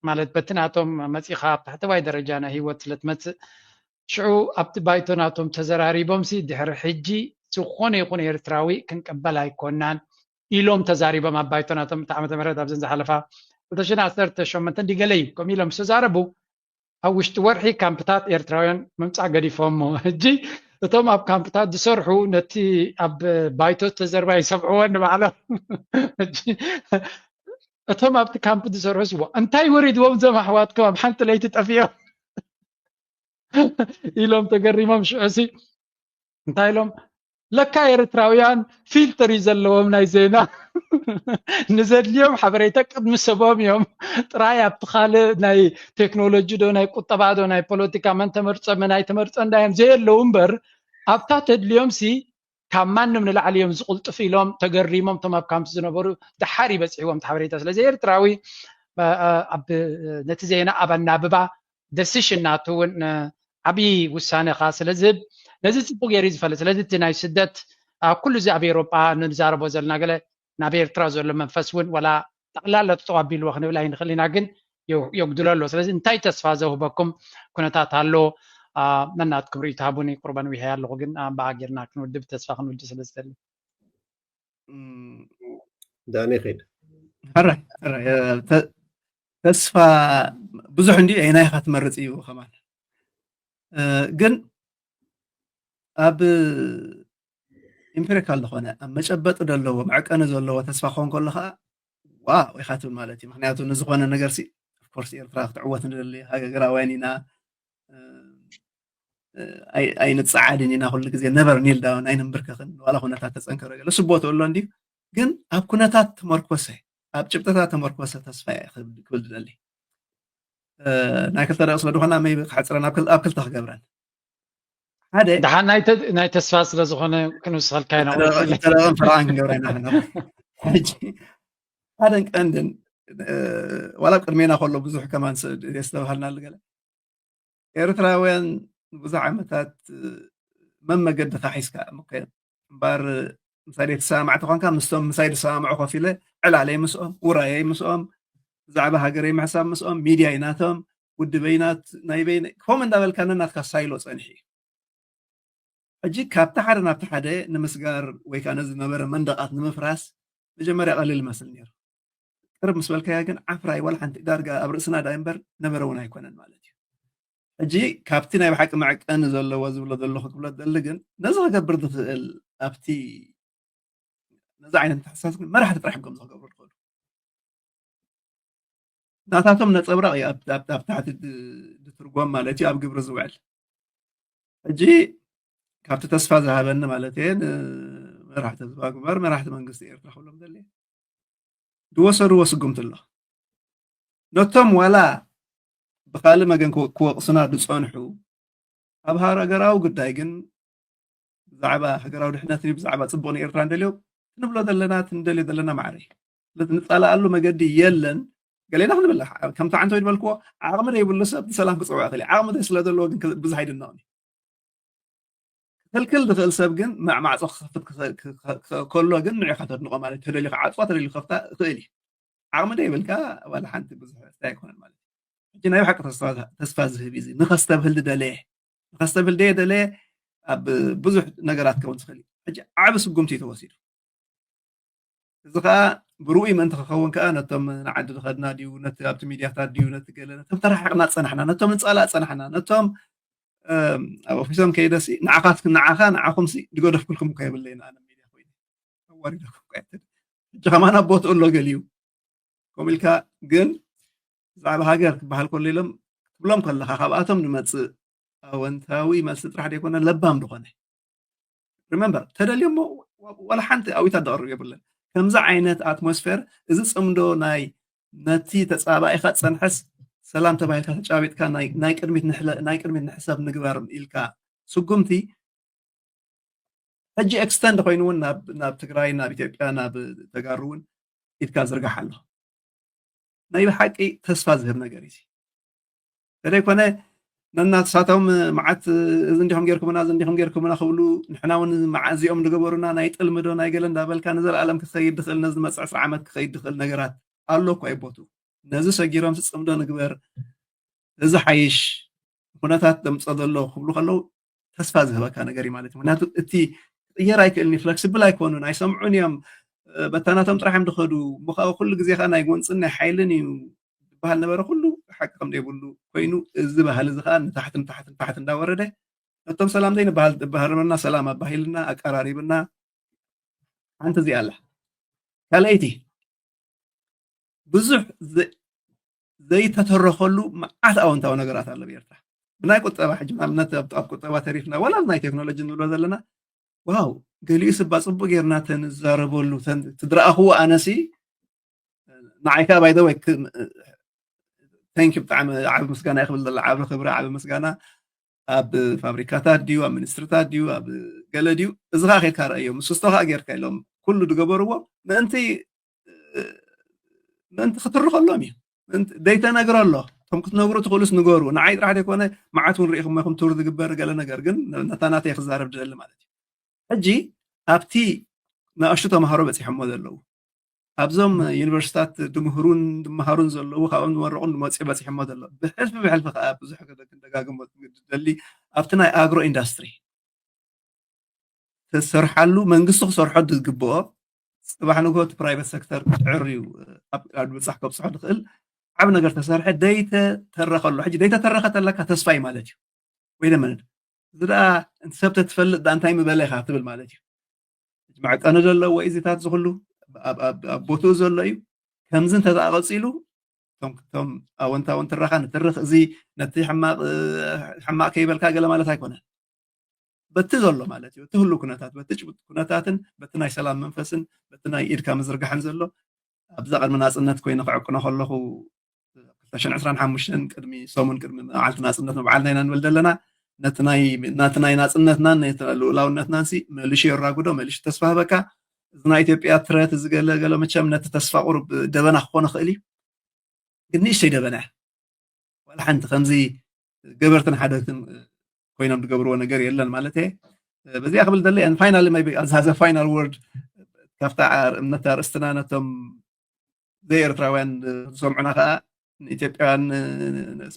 ማለት በቲ ናቶም መፂኻ ኣብ ታሕተዋይ ደረጃ ናይ ህይወት ስለትመፅእ ሽዑ ኣብቲ ባይቶ ናቶም ተዘራሪቦም ሲ ድሕሪ ሕጂ ዝኾነ ይኹን ኤርትራዊ ክንቅበል ኣይኮናን ኢሎም ተዛሪቦም ኣብ ባይቶ ናቶም እታ ዓመተ ምህረት ኣብዘን ዝሓለፋ ክልተ ሽሕን ዓሰርተ ሸሞንተን ድዩ ገለ እዩ ከምኡ ኢሎም ዝተዛረቡ ኣብ ውሽጢ ወርሒ ካምፕታት ኤርትራውያን ምምፃእ ገዲፎሞ ሕጂ እቶም ኣብ ካምፕታት ዝሰርሑ ነቲ ኣብ ባይቶ ዝተዘርባ ይሰምዕዎ ንባዕሎም እቶም ኣብቲ ካምፕ ዝሰርሑ ስዎ እንታይ ወሪድዎም እዞም ኣሕዋትኩም ኣብ ሓንቲ ለይቲ ጠፊኦም ኢሎም ተገሪሞም ሽዑሲ እንታይ ኢሎም ለካ ኤርትራውያን ፊልተር እዩ ዘለዎም ናይ ዜና ንዘድልዮም ሓበሬታ ቅድሚ ሰቦም እዮም ጥራይ ኣብቲ ካልእ ናይ ቴክኖሎጂ ዶ ናይ ቁጠባ ዶ ናይ ፖለቲካ መን ተመርፀ መን ኣይተመርፀ እንዳዮም ዘየለዉ እምበር ኣብታ ተድልዮም ሲ ካብ ማንም ንላዕሊ እዮም ዝቕልጥፍ ኢሎም ተገሪሞም እቶም ኣብ ካምፕ ዝነበሩ ድሓር ይበፅሕዎም ሓበሬታ ስለዚ ኤርትራዊ ነቲ ዜና ኣብ ኣናብባ ደሲሽን ናቱ እውን ዓብዪ ውሳነ ከ ስለ ዝህብ ነዚ ፅቡቅ ገይሩ ዝፈልጥ ስለዚ እቲ ናይ ስደት ኩሉ እዚ ኣብ ኤሮጳ ንዛረቦ ዘለና ገለ ናብ ኤርትራ ዘሎ መንፈስ እውን ወላ ጠቅላላ ጠጠው ኣቢልዎ ክንብል ኣይንኽእል ኢና ግን የጉድሎ ኣሎ ስለዚ እንታይ ተስፋ ዘውህበኩም ኩነታት ኣሎ ነናትኩም ርእይቶ ሃቡኒ ቁርበን ዊሃይ ኣለኹ ግን ብኣ ጌርና ክንውድብ ተስፋ ክንውድብ ስለ ዝደሊ ዳኒ ኸይድ ሕራይ ሕራይ፣ እ፣ ተ-፣ ተስፋ ብዙሕ እንዲ ናይኻ ትመርጽ እዩ ከማን። እ፣ ግን ኣብ ኢምፔሪካል ዝኾነ ኣብ መጨበጢ ዘለዎ መዕቀኒ ዘለዎ ተስፋ ክኾን ከሎ ከዓ ዋው ኢኻ ትብል ማለት እዩ። ምክንያቱ ንዝኾነ ነገር ሲ ኦፍኮርስ ኤርትራ ክትዕወት ንደሊ ሃገራውያን ኢና፣ እ፣ እ፣ ኣይ- ኣይንጸዓድን ኢና፣ ኩሉ ግዜ ነበር ኒል ዳውን ኣይንንብርከኽን፣ ዋላ ኩነታት ተጸንከረ ገለ ስቦት ኣሎ እንዲ። ግን ኣብ ኩነታት ተመርኮሰ፣ ኣብ ጭብጥታት ተመርኮሰ ተስፋ እየ ክብል ክብል ዝደሊ። እ፣ ናይ ክልተ ደቂ ስለ ዝኾና መይቢ ክሕፅረን ኣብ ክል- ኣብ ክልተ ክገብረን። ሓደ ደሓን ናይ ተ- ናይ ተስፋ ስለ ዝኾነ ክንውስኸልካ ኢና። ክልተ ደቂ- ክልተ ደቂን ፈረቓን ክንገብራ ኢና ንሕና። ሕጂ ሓደን ቀንድን፣ እ፣ ዋላ ኣብ ቅድሜና ከሎ ብዙሕ ከማን ስ- የስተብሃልና ኣሎ ገለ ኤርትራውያን ብዙሕ ዓመታት፣ እ፣ መመገድኻ ሒዝካ ምከ- እምበር ምሳሌ ተሰማማዕቲ ኾንካ ምስቶም ምሳይ ዝሰማምዑ ኮፍ ኢለ ዕላለይ ምስኦም፣ ውራየይ ምስኦም፣ ብዛዕባ ሃገረይ ምሕሳብ ምስኦም፣ ሚድያይ ናቶም፣ ውድበይ ናት ናይ በይነ ከምኡ እንዳበልካ ነናትካ ሳይሎ ጸኒሑ እዩ። ሕጂ ካብቲ ሓደ ናብቲ ሓደ ንምስጋር ወይ ከዓ ነዚ ዝነበረ መንደቓት ንምፍራስ መጀመርያ ቀሊል ይመስል ነይሩ። ቅርብ ምስ በልካያ ግን ዓፍራይ ዋላ ሓንቲ ዳርጋ ኣብ ርእስና ዳ እምበር ነበረ እውን ኣይኮነን ማለት እዩ። ሕጂ ካብቲ ናይ ብሓቂ መዕቀኒ ዘለዎ ዝብሎ ዘለኹ ክብሎ ዝደሊ ግን ነዚ ክገብር ዝኽእል ኣብቲ ነዚ ዓይነት ምትሕስሳስ ግን መራሕቲ ጥራሕ እዮም ከምዚ ክገብሩ ዝኽእሉ። ናታቶም ነፀብራቕ እዩ ኣብ- ኣብ ኣብ ታሕቲ ድ- ዝትርጎም ማለት እዩ ኣብ ግብሪ ዝውዕል። ሕጂ ካብቲ ተስፋ ዝሃበኒ ማለት እየ ንመራሕቲ ህዝባዊ ግንባር መራሕቲ መንግስቲ ኤርትራ ክብሎም ዘለ ዝወሰድዎ ስጉምቲ ኣሎ። ነቶም ዋላ ብካልእ መገን ክወ- ክወቕሱና ዝፀንሑ ኣብ ሃገራዊ ጉዳይ ግን ብዛዕባ ሃገራዊ ድሕነት ብዛዕባ ፅቡቕ ንኤርትራ እንደልዮ ክንብሎ ዘለና ትንደልዮ ዘለና ማዕረ እዩ። ስለዚ ንፃላኣሉ መገዲ የለን። ገሌና ክንብል ከምቲ ዓንተ ዝበልክዎ ዓቕሚ ዘይብሉ ሰብ ንሰላም ክፅውዕ ይኽእል እዩ። ዓቕሚ ስለ ዘለዎ ግን ብዙሕ ኣይድነቕን እዩ። ክክልክል ዝኽእል ሰብ ግን ማ- ማዕፆ ክኸፍት ክኸ- ክኸ- ክኸ- ከሎ ግን ንዑ ኢኻ ተድንቆ ማለት እዩ። ተደልዩ ክዓፅዋ ተደልዩ ክኸፍታ ይኽእል እዩ። ዓቕሚ ዘይብልካ ዋላ ሓንቲ ብዙሕ ስታይ ኣይኮነን ማለት እዩ። ሕጂ ናይ ብሓቂ ተስፋ- ተስፋ ዝህብ እዩ። እዚ ንኸስተብህል ዝደለየ ንኸስተብህል ደየ ደለየ ኣብ ብዙሕ ነገራት ክኸውን ዝኽእል እዩ። ሕጂ ዓቢ ስጉምቲ እዩ ተወሲዱ። እዚ ከዓ ብርኡይ ምእንቲ ክኸውን ከዓ ነቶም ንዓዲ ዝኸድና ድዩ ነቲ ኣብቲ ሚድያታት ድዩ ነቲ ገለ ነቶም ተረሓሕቕና ዝፀናሕና ነቶም ንፃላእ ዝፀናሕና ነቶም ኣብ ኦፊሶም ከይደሲ ንዓኻትኩም ንዓኻ ንዓኹምሲ ድገደፍኩልኩም እኮ የብለይን ኣነ ሚድያ ኮይነ ኣዋሪደኩም እኮ ኣይትብል። ሕጂ ከማን ኣብ ቦትኡ ኣሎ ገሊዩ ከምኡ ኢልካ ግን ብዛዕባ ሃገር ክበሃል ከሎ ኢሎም ክትብሎም ከለኻ ካብኣቶም ዝመፅእ ኣወንታዊ መልሲ ጥራሕ ዘይኮነ ለባም ዝኾነ remember ተደልዮ እሞ ዋላ ሓንቲ ኣዊታት ደቕርብ የብለን። ከምዚ ዓይነት ኣትሞስፌር እዚ ፅምዶ ናይ ነቲ ተፃባኢኻ ፀንሐስ ሰላም ተባሂልካ ተጫቢጥካ ናይ ቅድሚት ንሕሰብ ንግበር ኢልካ ስጉምቲ ሕጂ extend ኮይኑ እውን ናብ ትግራይ ናብ ኢትዮጵያ ናብ ተጋሩ እውን ኢድካ ዝርጋሕ ኣሎ። ናይ ብሓቂ ተስፋ ዝህብ ነገር እዩ። ተደይኮነ ነናትሳቶም መዓት እዚ እንዲኹም ጌርኩምና እዚ እንዲኹም ጌርኩምና ክብሉ ንሕና እውን መዓዚኦም ዝገበሩና ናይ ጥልምዶ ናይ ገለ እንዳበልካ ንዘለኣለም ክኸይድ ድኽእል ነዚ መፅዕ ዓመት ክኸይድ ድኽእል ነገራት ኣሎ እኳ ይቦቱ ነዚ ሰጊሮም ዝፅምዶ ንግበር እዚ ሓይሽ ኩነታት ዘምፀ ዘሎ ክብሉ ከለዉ ተስፋ ዝህበካ ነገር እዩ ማለት እዩ። ምክንያቱ እቲ ክቕየር ኣይክእልን እዩ፣ ፍለክስብል ኣይኮኑን፣ ኣይሰምዑን እዮም፣ በታናቶም ጥራሕ እዮም ዝኸዱ። እሞ ከዓ ኩሉ ግዜ ከዓ ናይ ጎንፅን ናይ ሓይልን እዩ ዝበሃል ነበረ፣ ኩሉ ሓቂ ከም ዘይብሉ ኮይኑ እዚ ባህሊ እዚ ከዓ ንታሕቲ ንታሕቲ ንታሕቲ እንዳወረደ ነቶም ሰላም ዘይንበሃል ዝበሃርመና ሰላም ኣባሂልና ኣቀራሪብና ሓንቲ እዚኣ ኣላ። ካልኣይቲ ብዙሕ ዘይተተረኸሉ መዓት ኣወንታዊ ነገራት ኣሎ ብኤርትራ ብናይ ቁጠባ ሕጂ ንኣብነት ኣብ ቁጠባ ተሪፍና ዋላ ናይ ቴክኖሎጂ ንብሎ ዘለና ዋው ገሊኡ ስባ ፅቡቅ ጌርና ተንዛረበሉ ትድረኣኽዎ ኣነሲ ንዓይካ ባይደ ወይ thank you ብጣዕሚ ዓቢ ምስጋና ይኽብል ዘላ ዓቢ ክብሪ ዓቢ ምስጋና ኣብ ፋብሪካታት ድዩ ኣብ ሚኒስትሪታት ድዩ ኣብ ገለ ድዩ እዚ ከዓ ከይድካ ረኣዮ ምስ ስቶ ከዓ ጌርካ ኢሎም ኩሉ ዝገበርዎ ምእንቲ ምእንቲ ክትርኸሎም እዩ ዘይተነግረ ኣሎ እቶም ክትነግሩ ትኽእሉስ ንገሩ ንዓይ ጥራሕ ዘይኮነ መዓት እውን ርኢኹም ኢኹም ቱር ዝግበር ገለ ነገር ግን ነታ ናተይ ክዛረብ ዝደሊ ማለት እዩ ሕጂ ኣብቲ ንኣሽቱ ተምሃሮ በፂሖሞ ዘለዉ ኣብዞም ዩኒቨርሲታት ድምህሩን ድመሃሩን ዘለዉ ካብኦም ዝመረቑን ዝመፅኡ በፂሖሞ ዘሎ ብሕልፊ ብሕልፊ ከዓ ብዙሕ ክንደጋግሞ ዝደሊ ኣብቲ ናይ ኣግሮ ኢንዳስትሪ ተሰርሓሉ መንግስቲ ክሰርሖ ዝግብኦ ጽባሕ ንግሆ እቲ ፕራይቨት ሰክተር ክጥዕር እዩ። ኣብ ኣብ ምብጻሕ ከብጽሖ ዝኽእል ዓቢ ነገር ተሰርሐ፣ ደይተተረኸ ኣሎ። ሕጂ ደይተተረኸ ተለካ ተስፋ እዩ ማለት እዩ። ወይ ደመነ እዚ ደኣ ሰብ ተትፈልጥ ደኣ እንታይ ምበለ ኢኻ ትብል ማለት እዩ። ሕጂ መዕቀኒ ዘለዎ እዩ እዚታት ዝኹሉ ኣብ ኣብ ኣብ ቦትኡ ዘሎ እዩ። ከምዚ እንተ ደኣ ቀጺሉ እቶም እቶም ኣወንታውን ትረኻ ንትርኽ እዚ ነቲ ሕማቕ ሕማቕ ከይበልካ ገለ ማለት ኣይኮነን። በቲ ዘሎ ማለት እዩ እቲ ህሉ ኩነታት በቲ ጭቡጥ ኩነታትን በቲ ናይ ሰላም መንፈስን በቲ ናይ ኢድካ ምዝርጋሕን ዘሎ ኣብዛ ቅድሚ ናፅነት ኮይነ ክዕቅኖ ከለኹ ክልተ ሽሕን ዕስራን ሓሙሽተን ቅድሚ ሰሙን ቅድሚ መዓልቲ ናፅነት ንበዓልና ኢና ንብል ዘለና ነቲ ናይ ናፅነትናን ልኡላውነትናን ሲ መሊሹ የራጉዶ መሊሹ ተስፋ ህበካ እዚ ናይ ኢትዮጵያ ትረት እዚ ገለ ገለ መቸም ነቲ ተስፋ ቁሩብ ደበና ክኾን ይኽእል እዩ ግን ንእሽተይ ደበና ዋላ ሓንቲ ከምዚ ገበርትን ሓደግትን ኮይኖም ዝገብርዎ ነገር የለን ማለት እየ በዚኣ ክብል ደለ and finally maybe as has a final word ካብታ እምነት ኣርእስትና ነቶም ዘይኤርትራውያን ዝሰምዑና ከዓ ንኢትዮጵያውያን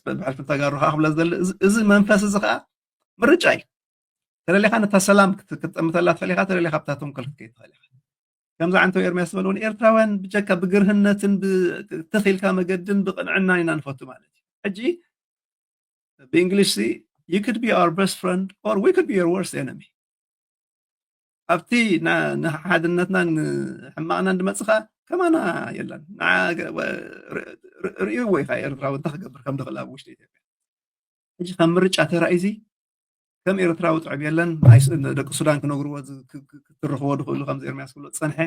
ብሕልፊ ተጋሩ ከዓ ክብለ ዝደሊ እዚ መንፈስ እዚ ከዓ ምርጫ እዩ ተለሊካ ነታ ሰላም ክትጠምተላ ትኽእል ኢካ ተለሊካ ኣብታ ተንኮል ክትከይድ ትኽእል ኢካ ከምዚ ዓንተው ኤርምያስ ዝበልዎ ንኤርትራውያን ብጀካ ብግርህነትን ብትኺልካ መገድን ብቅንዕና ኢና ንፈቱ ማለት እዩ ሕጂ ብእንግሊሽ ሲ you could be our best friend or we could be your worst enemy ኣብቲ ንሓድነትናን ሕማቕናን ድመፅኻ ከማና የለን ርእይዎ ኢኻ ኤርትራዊ እንታይ ክገብር ከም ድኽእል ኣብ ውሽጢ ኢትዮጵያ ሕጂ ካብ ምርጫ ተራእዩዚ ከም ኤርትራዊ ጥዕብ የለን ደቂ ሱዳን ክነግርዎ ክትርኽቦ ድኽእሉ ከምዚ ኤርምያስ ክብሎ ዝፀንሐ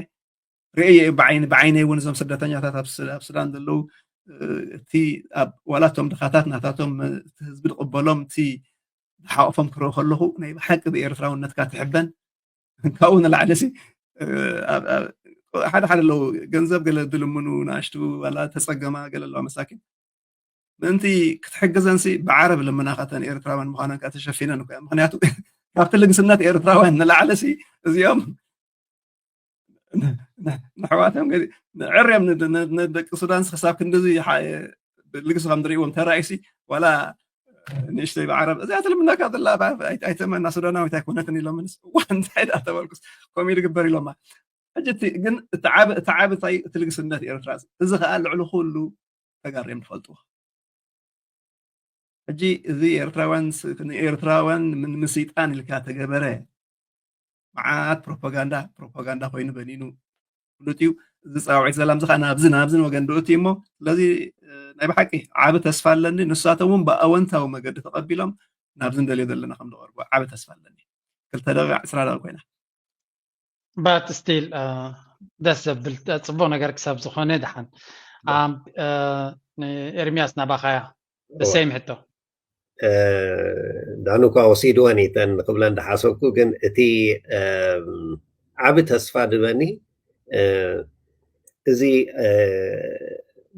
ርእየ ብዓይኒ ብዓይነይ እውን እዞም ስደተኛታት ኣብ ሱዳን ዘለዉ እቲ ዋላ እቶም ድኻታት ናታቶም እቲ ህዝቢ ዝቕበሎም እቲ ዝሓቆፎም ክርኢ ከለኹ ናይ ብሓቂ ብኤርትራውነትካ ትሕበን ካብኡ ንላዕሊ ሲ ሓደ ሓደ ኣለዉ ገንዘብ ገለ ድልምኑ ንኣሽቱ ዋላ ተፀገማ ገለ ኣለዋ መሳኪን ምእንቲ ክትሕግዘንሲ ብዓረብ ልምና ከተን ኤርትራውያን ምዃነን ከኣ ተሸፊነን እኮ ምክንያቱ ካብቲ ልግስነት ኤርትራውያን ንላዕለሲ እዚኦም ንሕዋቶም ዕርዮም ንደቂ ሱዳንስ ክሳብ ክንዲዚ ልግሲ ከም ዝርእዎም ተራእዩሲ ዋላ ንእሽተይ ብዓረብ እዚኣ ትልምነካ ዘላ ኣይተመና ሱዳናዊት ኣይኮነትን ኢሎምንስ እዋ እንታይ ዳ ተበልኩስ ከምኡ ይግበር ኢሎማ ሕጂ ግን እቲ ዓቢ እቲ ልግስነት ኤርትራ እዚ ከዓ ልዕሊ ኩሉ ተጋርዮም ትፈልጥዎ ሕጂ እዚ ኤርትራውያን ንኤርትራውያን ንምስይጣን ኢልካ ተገበረ መዓት ፕሮፓጋንዳ ፕሮፓጋንዳ ኮይኑ በኒኑ ፍሉጥ እዩ እዚ ፃውዒት ሰላም ዝካ ናብዚ ናብዚ ወገን ድኡት እሞ ስለዚ ናይ ብሓቂ ዓቢ ተስፋ ኣለኒ ንሳቶም እውን ብኣወንታዊ መገዲ ተቐቢሎም ናብዚ ንደልዮ ዘለና ከም ዝቐርቡ ዓቢ ተስፋ ኣለኒ ክልተ ደቂቕ ዕስራ ደቂቕ ኮይና but still ደስ ዘብል ፅቡቅ ነገር ክሳብ ዝኾነ ድሓን ኤርሚያስ ናባኻያ ብሰይም ሕቶ ዳኑ እኳ ወሲድወን ይተን ክብለን ዝሓሰብኩ ግን እቲ ዓቢ ተስፋ ድበኒ እዚ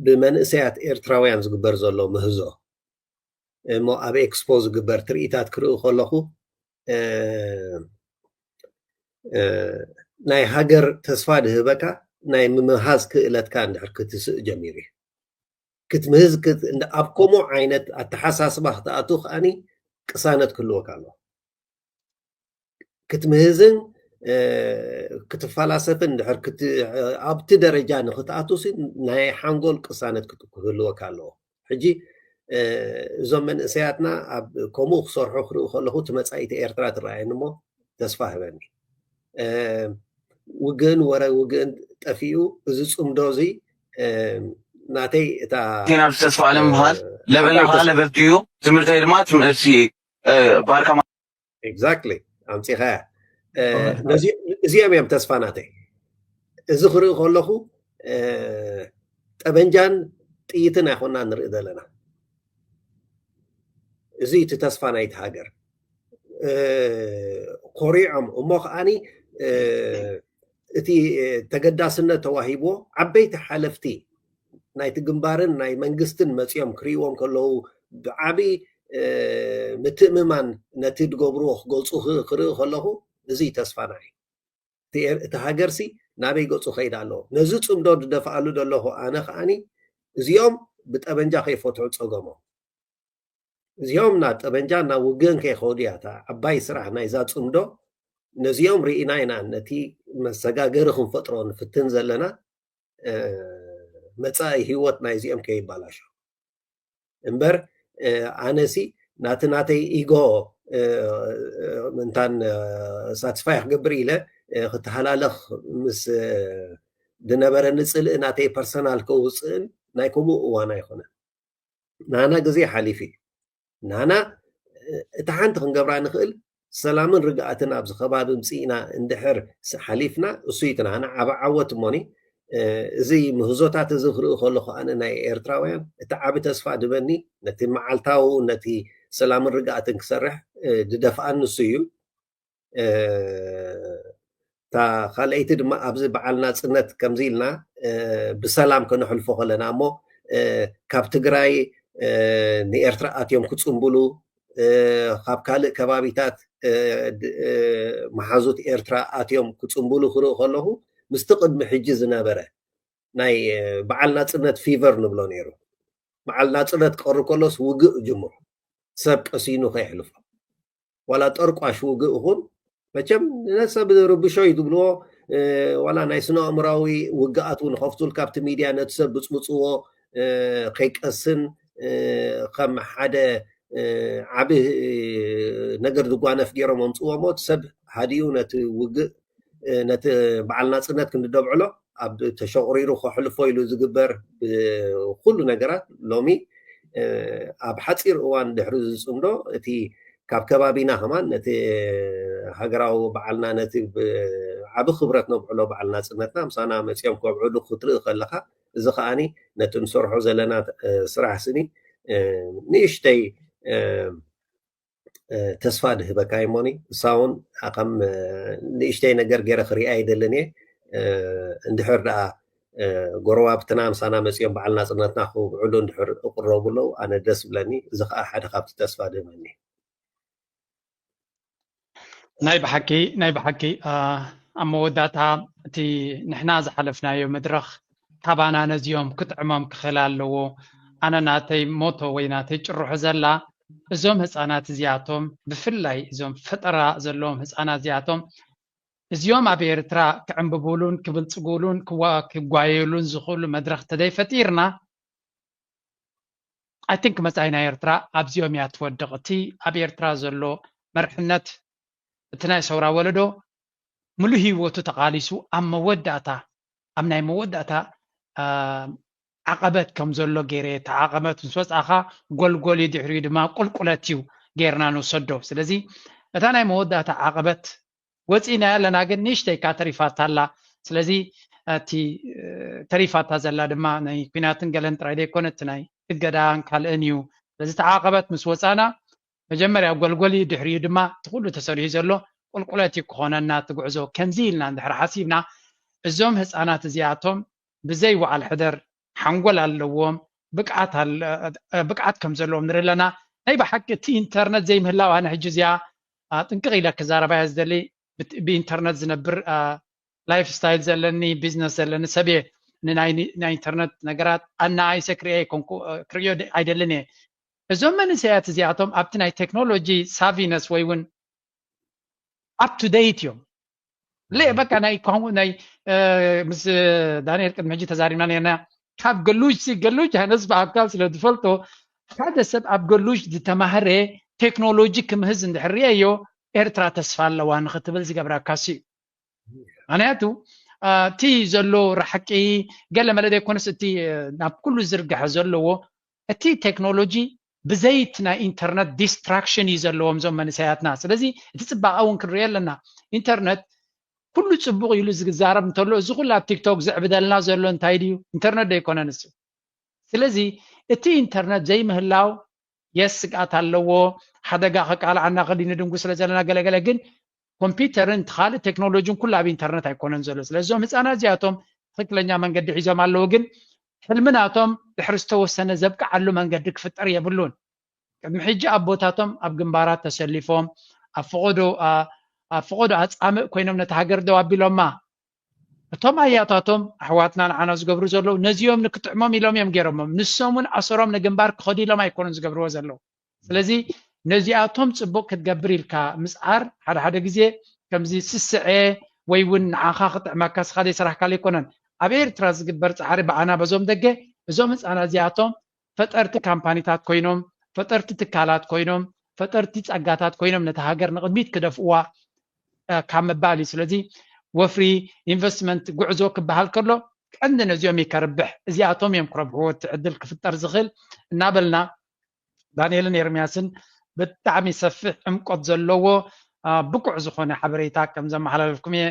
ብመንእሰያት ኤርትራውያን ዝግበር ዘሎ ምህዞ እሞ ኣብ ኤክስፖ ዝግበር ትርኢታት ክርኢ ከለኹ ናይ ሃገር ተስፋ ድህበካ ናይ ምምሃዝ ክእለትካ እንድሕር ክትስእ ጀሚሩ እዩ ክትምህዝ ኣብ ከምኡ ዓይነት ኣተሓሳስባ ክትኣቱ ከዓኒ ቅሳነት ክህልወካ ኣለዎ ክትምህዝን ክትፈላሰፍን እንድሕር ኣብቲ ደረጃ ንክትኣቱ ናይ ሓንጎል ቅሳነት ክህልወካ ኣለዎ ሕጂ እዞም መንእሰያትና ኣብ ከምኡ ክሰርሑ ክርኢ ከለኹ እቲ መፃኢቲ ኤርትራ ትረኣየኒ እሞ ተስፋ ህበኒ ውግእን ወረ ውግእን ጠፊኡ እዚ ፅምዶ እዚ ናተይ እታ ዜና ተስፋ ኣለምበሃል ለበል ከዓ ለበል ድዩ ትምህርተይ ድማ ትምህርቲ ባርካ exactly ኣምፂኻያ እዚኦም እዮም ተስፋ ናተይ እዚ ክርኢ ከለኹ ጠበንጃን ጥይትን ኣይኮና ንርኢ ዘለና እዚ እቲ ተስፋ ናይቲ ሃገር ኮሪዖም እሞ ከዓኒ እቲ ተገዳስነት ተዋሂብዎ ዓበይቲ ሓለፍቲ ናይቲ ግንባርን ናይ መንግስትን መፂኦም ክርእዎም ከለዉ ብዓብዪ ምትእምማን ነቲ ዝገብርዎ ክገልፁ ክርኢ ከለኹ እዚ ተስፋና እዩ እቲ ሃገርሲ ናበይ ገፁ ከይድ ኣለዎ ነዚ ፅምዶ ዝደፍኣሉ ዘለኹ ኣነ ከዓኒ እዚኦም ብጠበንጃ ከይፈትሑ ፀገሞም እዚኦም ናብ ጠበንጃ ናብ ውግእን ከይኸዱ እያ እታ ዓባይ ስራሕ ናይዛ ፅምዶ ነዚኦም ርኢና ኢና ነቲ መሰጋገሪ ክንፈጥሮ ንፍትን ዘለና መፃኢ ህይወት ናይዚኦም ከይባላሾ እምበር ኣነሲ ናቲ ናተይ ኢጎ እንታን ሳትስፋይ ክገብር ኢለ ክተሃላለኽ ምስ ዝነበረኒ ፅልእ ናተይ ፐርሰናል ከውፅእን ናይ ከምኡ እዋን ኣይኮነን። ናና ግዜ ሓሊፉ እዩ። ናና እቲ ሓንቲ ክንገብራ ንኽእል ሰላምን ርግኣትን ኣብዚ ከባቢ ምፅእና እንድሕር ሓሊፍና እሱ ይትናና ዓበ ዓወት እሞኒ እዚ ምህዞታት እዚ ክርኢ ከለኹ ኣነ ናይ ኤርትራውያን እቲ ዓቢ ተስፋ ድበኒ ነቲ መዓልታዊ ነቲ ሰላምን ርግኣትን ክሰርሕ ድደፍኣኒ እሱ እዩ። እታ ካልኣይቲ ድማ ኣብዚ በዓል ናፅነት ከምዚ ኢልና ብሰላም ከነሕልፎ ከለና እሞ ካብ ትግራይ ንኤርትራ ኣትዮም ክፅንብሉ ካብ ካልእ ከባቢታት መሓዙት ኤርትራ ኣትዮም ክፅንብሉ ክርኢ ከለኹ ምስቲ ቅድሚ ሕጂ ዝነበረ ናይ በዓል ናፅነት ፊቨር ንብሎ ነይሩ። በዓል ናፅነት ክቐርብ ከሎስ ውግእ ጅምሩ ሰብ ቀሲኑ ከይሕልፎ ዋላ ጠርቋሽ ውግእ ይኹን መቸም ነሰብ ርብሾ እዩ ዝብልዎ ዋላ ናይ ስነ ኣእምራዊ ውግኣት እውን ከፍቱል ካብቲ ሚድያ ነቲ ሰብ ብፅብፅዎ ከይቀስን ከም ሓደ ዓቢ ነገር ዝጓነፍ ገይሮም ኣምፅዎ ሞ ሰብ ሃዲኡ ነቲ ውግእ ነቲ በዓል ናፅነት ክንደብዕሎ ኣብ ተሸቑሪሩ ከሕልፎ ኢሉ ዝግበር ብኩሉ ነገራት ሎሚ ኣብ ሓፂር እዋን ድሕሪ ዝፅምዶ እቲ ካብ ከባቢና ከማን ነቲ ሃገራዊ በዓልና ነቲ ዓቢ ክብረት ነብዕሎ በዓል ናፅነትና ምሳና መፂኦም ከብዕሉ ክትርኢ ከለካ እዚ ከዓኒ ነቲ ንሰርሖ ዘለና ስራሕ ስኒ ንእሽተይ ተስፋ ድህበካ ይሞኒ እሳ እውን ከም ንእሽተይ ነገር ገይረ ክሪኣ ይደልን እየ እንድሕር ደኣ ጎረባብትና ምሳና መፂኦም በዓል ናፅነትና ክውዕሉ እንድሕር እቅረቡ ኣለዉ ኣነ ደስ ብለኒ እዚ ከዓ ሓደ ካብቲ ተስፋ ድህበኒ ናይ ብሓቂ ናይ ብሓቂ ኣብ መወዳእታ እቲ ንሕና ዝሓለፍናዮ መድረኽ ካባና ነዚኦም ክጥዕሞም ክኽእል ኣለዎ ኣነ ናተይ ሞቶ ወይ ናተይ ጭርሖ ዘላ እዞም ህፃናት እዚኣቶም ብፍላይ እዞም ፈጠራ ዘለዎም ህፃናት እዚኣቶም እዚኦም ኣብ ኤርትራ ክዕንብቡሉን ክብልፅጉሉን ክጓየሉን ዝኽእሉ መድረኽ ተደይፈጢርና I think መፃኢ ናይ ኤርትራ ኣብዚኦም እያ ትወድቕ እቲ ኣብ ኤርትራ ዘሎ መርሕነት እቲ ናይ ሰውራ ወለዶ ሙሉ ህይወቱ ተቓሊሱ ኣብ መወዳእታ ኣብ ናይ መወዳእታ ዓቐበት ከም ዘሎ ገይረ እቲ ዓቐበት ምስ ወፃእኻ ጎልጎል እዩ ድሕሪኡ ድማ ቁልቁለት እዩ ገይርና ንውሰዶ ስለዚ እታ ናይ መወዳእታ ዓቐበት ወፂእናያ ኣለና ግን ንእሽተይ ካ ተሪፋታ ኣላ ስለዚ እቲ ተሪፋታ ዘላ ድማ ናይ ኩናትን ገለን ጥራይ ዘይኮነ እቲ ናይ እገዳን ካልእን እዩ ስለዚ ተዓቐበት ምስ ወፃና መጀመርያ ጎልጎል እዩ ድሕሪኡ ድማ እቲ ኩሉ ተሰሪሑ ዘሎ ቁልቁለት እዩ ክኾነና እቲ ጉዕዞ ከምዚ ኢልና እንድሕር ሓሲብና እዞም ህፃናት እዚኣቶም ብዘይ ወዓል ሕደር ሓንጎል ኣለዎም ብቅዓት ከም ዘለዎም ንርኢ ኣለና ናይ ብሓቂ እቲ ኢንተርነት ዘይምህላው ኣነ ሕጂ እዚኣ ጥንቅቕ ኢለ ክዛረባያ ዝደሊ ብኢንተርነት ዝነብር ላይፍ ስታይል ዘለኒ ቢዝነስ ዘለኒ ሰብ እየ ንናይ ኢንተርነት ነገራት ኣናኣይሰ ክርእዮ ኣይኮንኩ ክርእዮ ኣይደልን እየ እዞም መንእሰያት እዚኣቶም ኣብቲ ናይ ቴክኖሎጂ ሳቪነስ ወይ እውን up to date እዮም ለ በቃ ናይ ኳንጎ ናይ ምስ ዳንኤል ቅድሚ ሕጂ ተዛሪብና ነርና ካብ ገሉጅ ገሉጅ ሃነስ ብኣካል ስለ ዝፈልጦ ሓደ ሰብ ኣብ ገሉጅ ዝተማህረ ቴክኖሎጂ ክምህዝ እንድሕር ርእየዮ ኤርትራ ተስፋ ኣለዋ ንክትብል ዝገብረካ ሲ እዩ ምክንያቱ እቲ ዘሎ ራሕቂ ገለ መለ ዘይኮነስ እቲ ናብ ኩሉ ዝርግሐ ዘለዎ እቲ ቴክኖሎጂ ብዘይት ናይ ኢንተርነት ዲስትራክሽን እዩ ዘለዎም እዞም መንእሰያትና ስለዚ እቲ ፅባቐ እውን ክንሪኦ ኣለና ኢንተርነት ኩሉ ፅቡቅ ኢሉ ዝዛረብ እንተሎ እዚ ኩሉ ኣብ ቲክቶክ ዝዕብደልና ዘሎ እንታይ ድዩ ኢንተርነት ዶ ይኮነ ንሱ ስለዚ እቲ ኢንተርነት ዘይምህላው የስ ስግኣት ኣለዎ ሓደጋ ከቃልዓና ክሊ ንድንጉ ስለ ዘለና ገለገለ ግን ኮምፒውተርን ካልእ ቴክኖሎጂን ኩሉ ኣብ ኢንተርነት ኣይኮነን ዘሎ ስለዚ እዞም ህፃናት እዚኣቶም ትክክለኛ መንገዲ ሒዞም ኣለዉ ግን ሕልምናቶም ድሕሪ ዝተወሰነ ዘብቅዓሉ መንገዲ ክፍጠር የብሉን ቅድሚ ሕጂ ኣቦታቶም ኣብ ግንባራት ተሰሊፎም ኣብ ፈቆዶ ኣብ ፈቆዶ ኣፃምእ ኮይኖም ነቲ ሃገር ደው ኣቢሎማ እቶም ኣያታቶም ኣሕዋትና ንዓና ዝገብሩ ዘለዉ ነዚኦም ንክጥዕሞም ኢሎም እዮም ገይሮሞም ንሶም እውን ኣሰሮም ንግንባር ክኸዱ ኢሎም ኣይኮኑን ዝገብርዎ ዘለዉ ስለዚ ነዚኣቶም ፅቡቅ ክትገብር ኢልካ ምፅዓር ሓደ ሓደ ግዜ ከምዚ ስስዐ ወይ እውን ንዓኻ ክጥዕመካ ስኻ ዘይሰራሕካሉ ኣይኮነን። ኣብ ኤርትራ ዝግበር ጻዕሪ ብኣና በዞም ደገ፣ እዞም ህጻናት እዚኣቶም ፈጠርቲ ካምፓኒታት ኮይኖም፣ ፈጠርቲ ትካላት ኮይኖም፣ ፈጠርቲ ጸጋታት ኮይኖም ነታ ሃገር ንቕድሚት ክደፍእዋ ካብ ምባል እዩ። ስለዚ ወፍሪ፣ ኢንቨስትመንት፣ ጉዕዞ ክበሃል ከሎ ቀንዲ ነዚኦም እዩ ከርብሕ። እዚኣቶም እዮም ክረብሕዎ፣ እቲ ዕድል ክፍጠር ዝኽእል እናበልና ዳንኤልን ኤርምያስን ብጣዕሚ ሰፊሕ ዕምቆት ዘለዎ ብቁዕ ዝኾነ ሓበሬታ ከም ዘመሓላለፍኩም እየ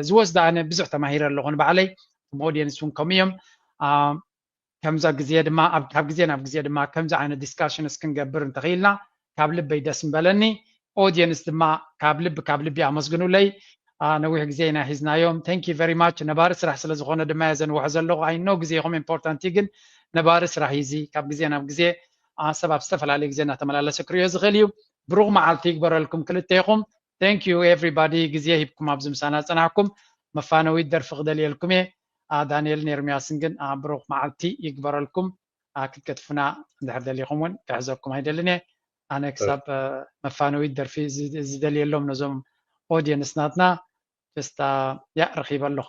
ዝወስዳ። ኣነ ብዙሕ ተማሂረ ኣለኹ ንባዕለይ፣ ኦዲየንስ እውን ከምኡ እዮም። ከምዛ ግዜ ድማ ካብ ግዜ ናብ ግዜ ድማ ከምዚ ዓይነት ዲስካሽንስ ክንገብር እንተኽኢልና ካብ ልበይ ደስ ምበለኒ። ኦዲየንስ ድማ ካብ ልቢ ካብ ልቢ ኣመስግኑለይ። ነዊሕ ግዜ ኢና ሒዝናዮም። Thank you very much። ነባሪ ስራሕ ስለ ዝኾነ ድማ እየ ዘንውሖ ዘለኹ። I know ግዜኹም ኢምፖርታንት እዩ፣ ግን ነባሪ ስራሕ እዩ እዚ። ካብ ግዜ ናብ ግዜ ሰብ ኣብ ዝተፈላለየ ግዜ እናተመላለሰ ክሪኦ ዝኽእል እዩ። ብሩኽ መዓልቲ ይግበረልኩም ክልቴኹም። Thank you everybody፣ ግዜ ሂብኩም ኣብዚ ምሳና ዝጸናሕኩም። መፋነዊት ደርፊ ክደልየልኩም እየ። ዳንኤልን ኤርምያስን ግን ብሩኽ መዓልቲ ይግበረልኩም። ክትገጥፉና እንድሕር ደሊኹም እውን ክሕዘኩም ኣይደልን እየ። ኣነ ክሳብ መፋነዊት ደርፊ ዝደልየሎም ነዞም ኦዲየንስ ናትና ደስታ ያ ረኺበ ኣለኹ።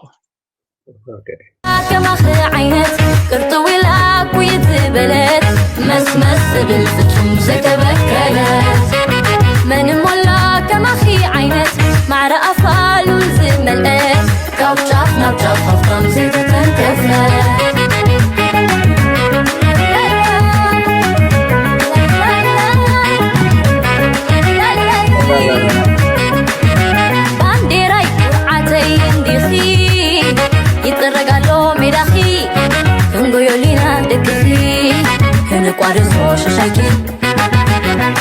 ከማኺ ዓይነት ቅርጥው ኢላ ኩይት ዝበለት መስመስ ዝብል ፍጹም ዘይተበከለት መን ሞላ ከማኺ ዓይነት ማዕረ ኣፋሉ ዝመልአ ካብ ጫፍ ናብ ጫፍ ሃብታም ዘይተተንከፈ ባንዴራይ ኩርዓተይ እንዲኺ ይጥረግ ኣሎ ሜዳኺ ክንጎዮሊና ደቅኺ ክንቋደሶ ሽሻይኪ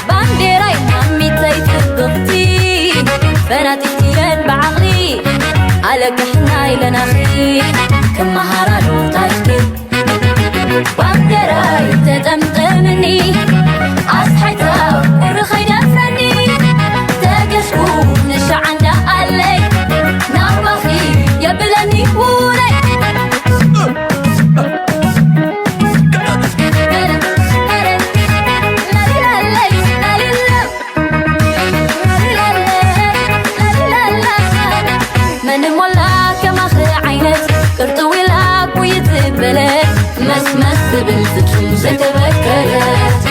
ባንዴራይ ማሚተይ ጽብቕቲ ፈናጢትየን ብዓቕሊ ኣለቅሕና ኢለናኺ ክመሃራሉ ታሪኽኪ ባንዴራይ ተጠምጠምኒ ኣስሓይታ ቁሪ ኸይደፍረኒ ተገሽኩ ንሻዓንዳ ኣለይ ናባኺ የብለኒ ውረይ መን ሞላ ከማኺ ዓይነት ቅርጥው ኢላ ኩይት ዝበለ መስመስ ዝብል ፍጹም ዘይተበከለት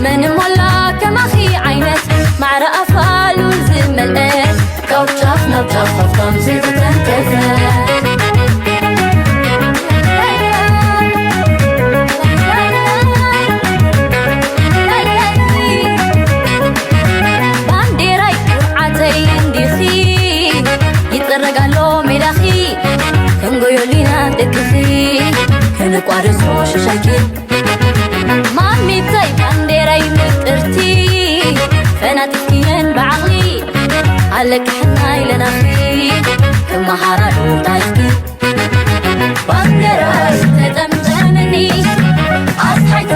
መን ሞላ ከማኺ ዓይነት ማዕረ ኣፋሉ ዝመልአ ካብ ጫፍ ናብ ጫፍ ሃብታም ዘይተተንከፈ ባንዴራይ ኩርዓተይ እንዲኺ ይጥረግ ኣሎ ሜዳኺ ክንጎዮሊና ደቅኺ ክንቋደሶ ሽሻይኪ ማሚተይ ባንዴራይ ምቅርቲ ፈናጢትክየን ብዓቕሊ ኣለቅሕና ኢለናኺ ክመሃራሉ ታሪኽኪ ባንዴራይ ተጠምጠምኒ ኣስሓይታ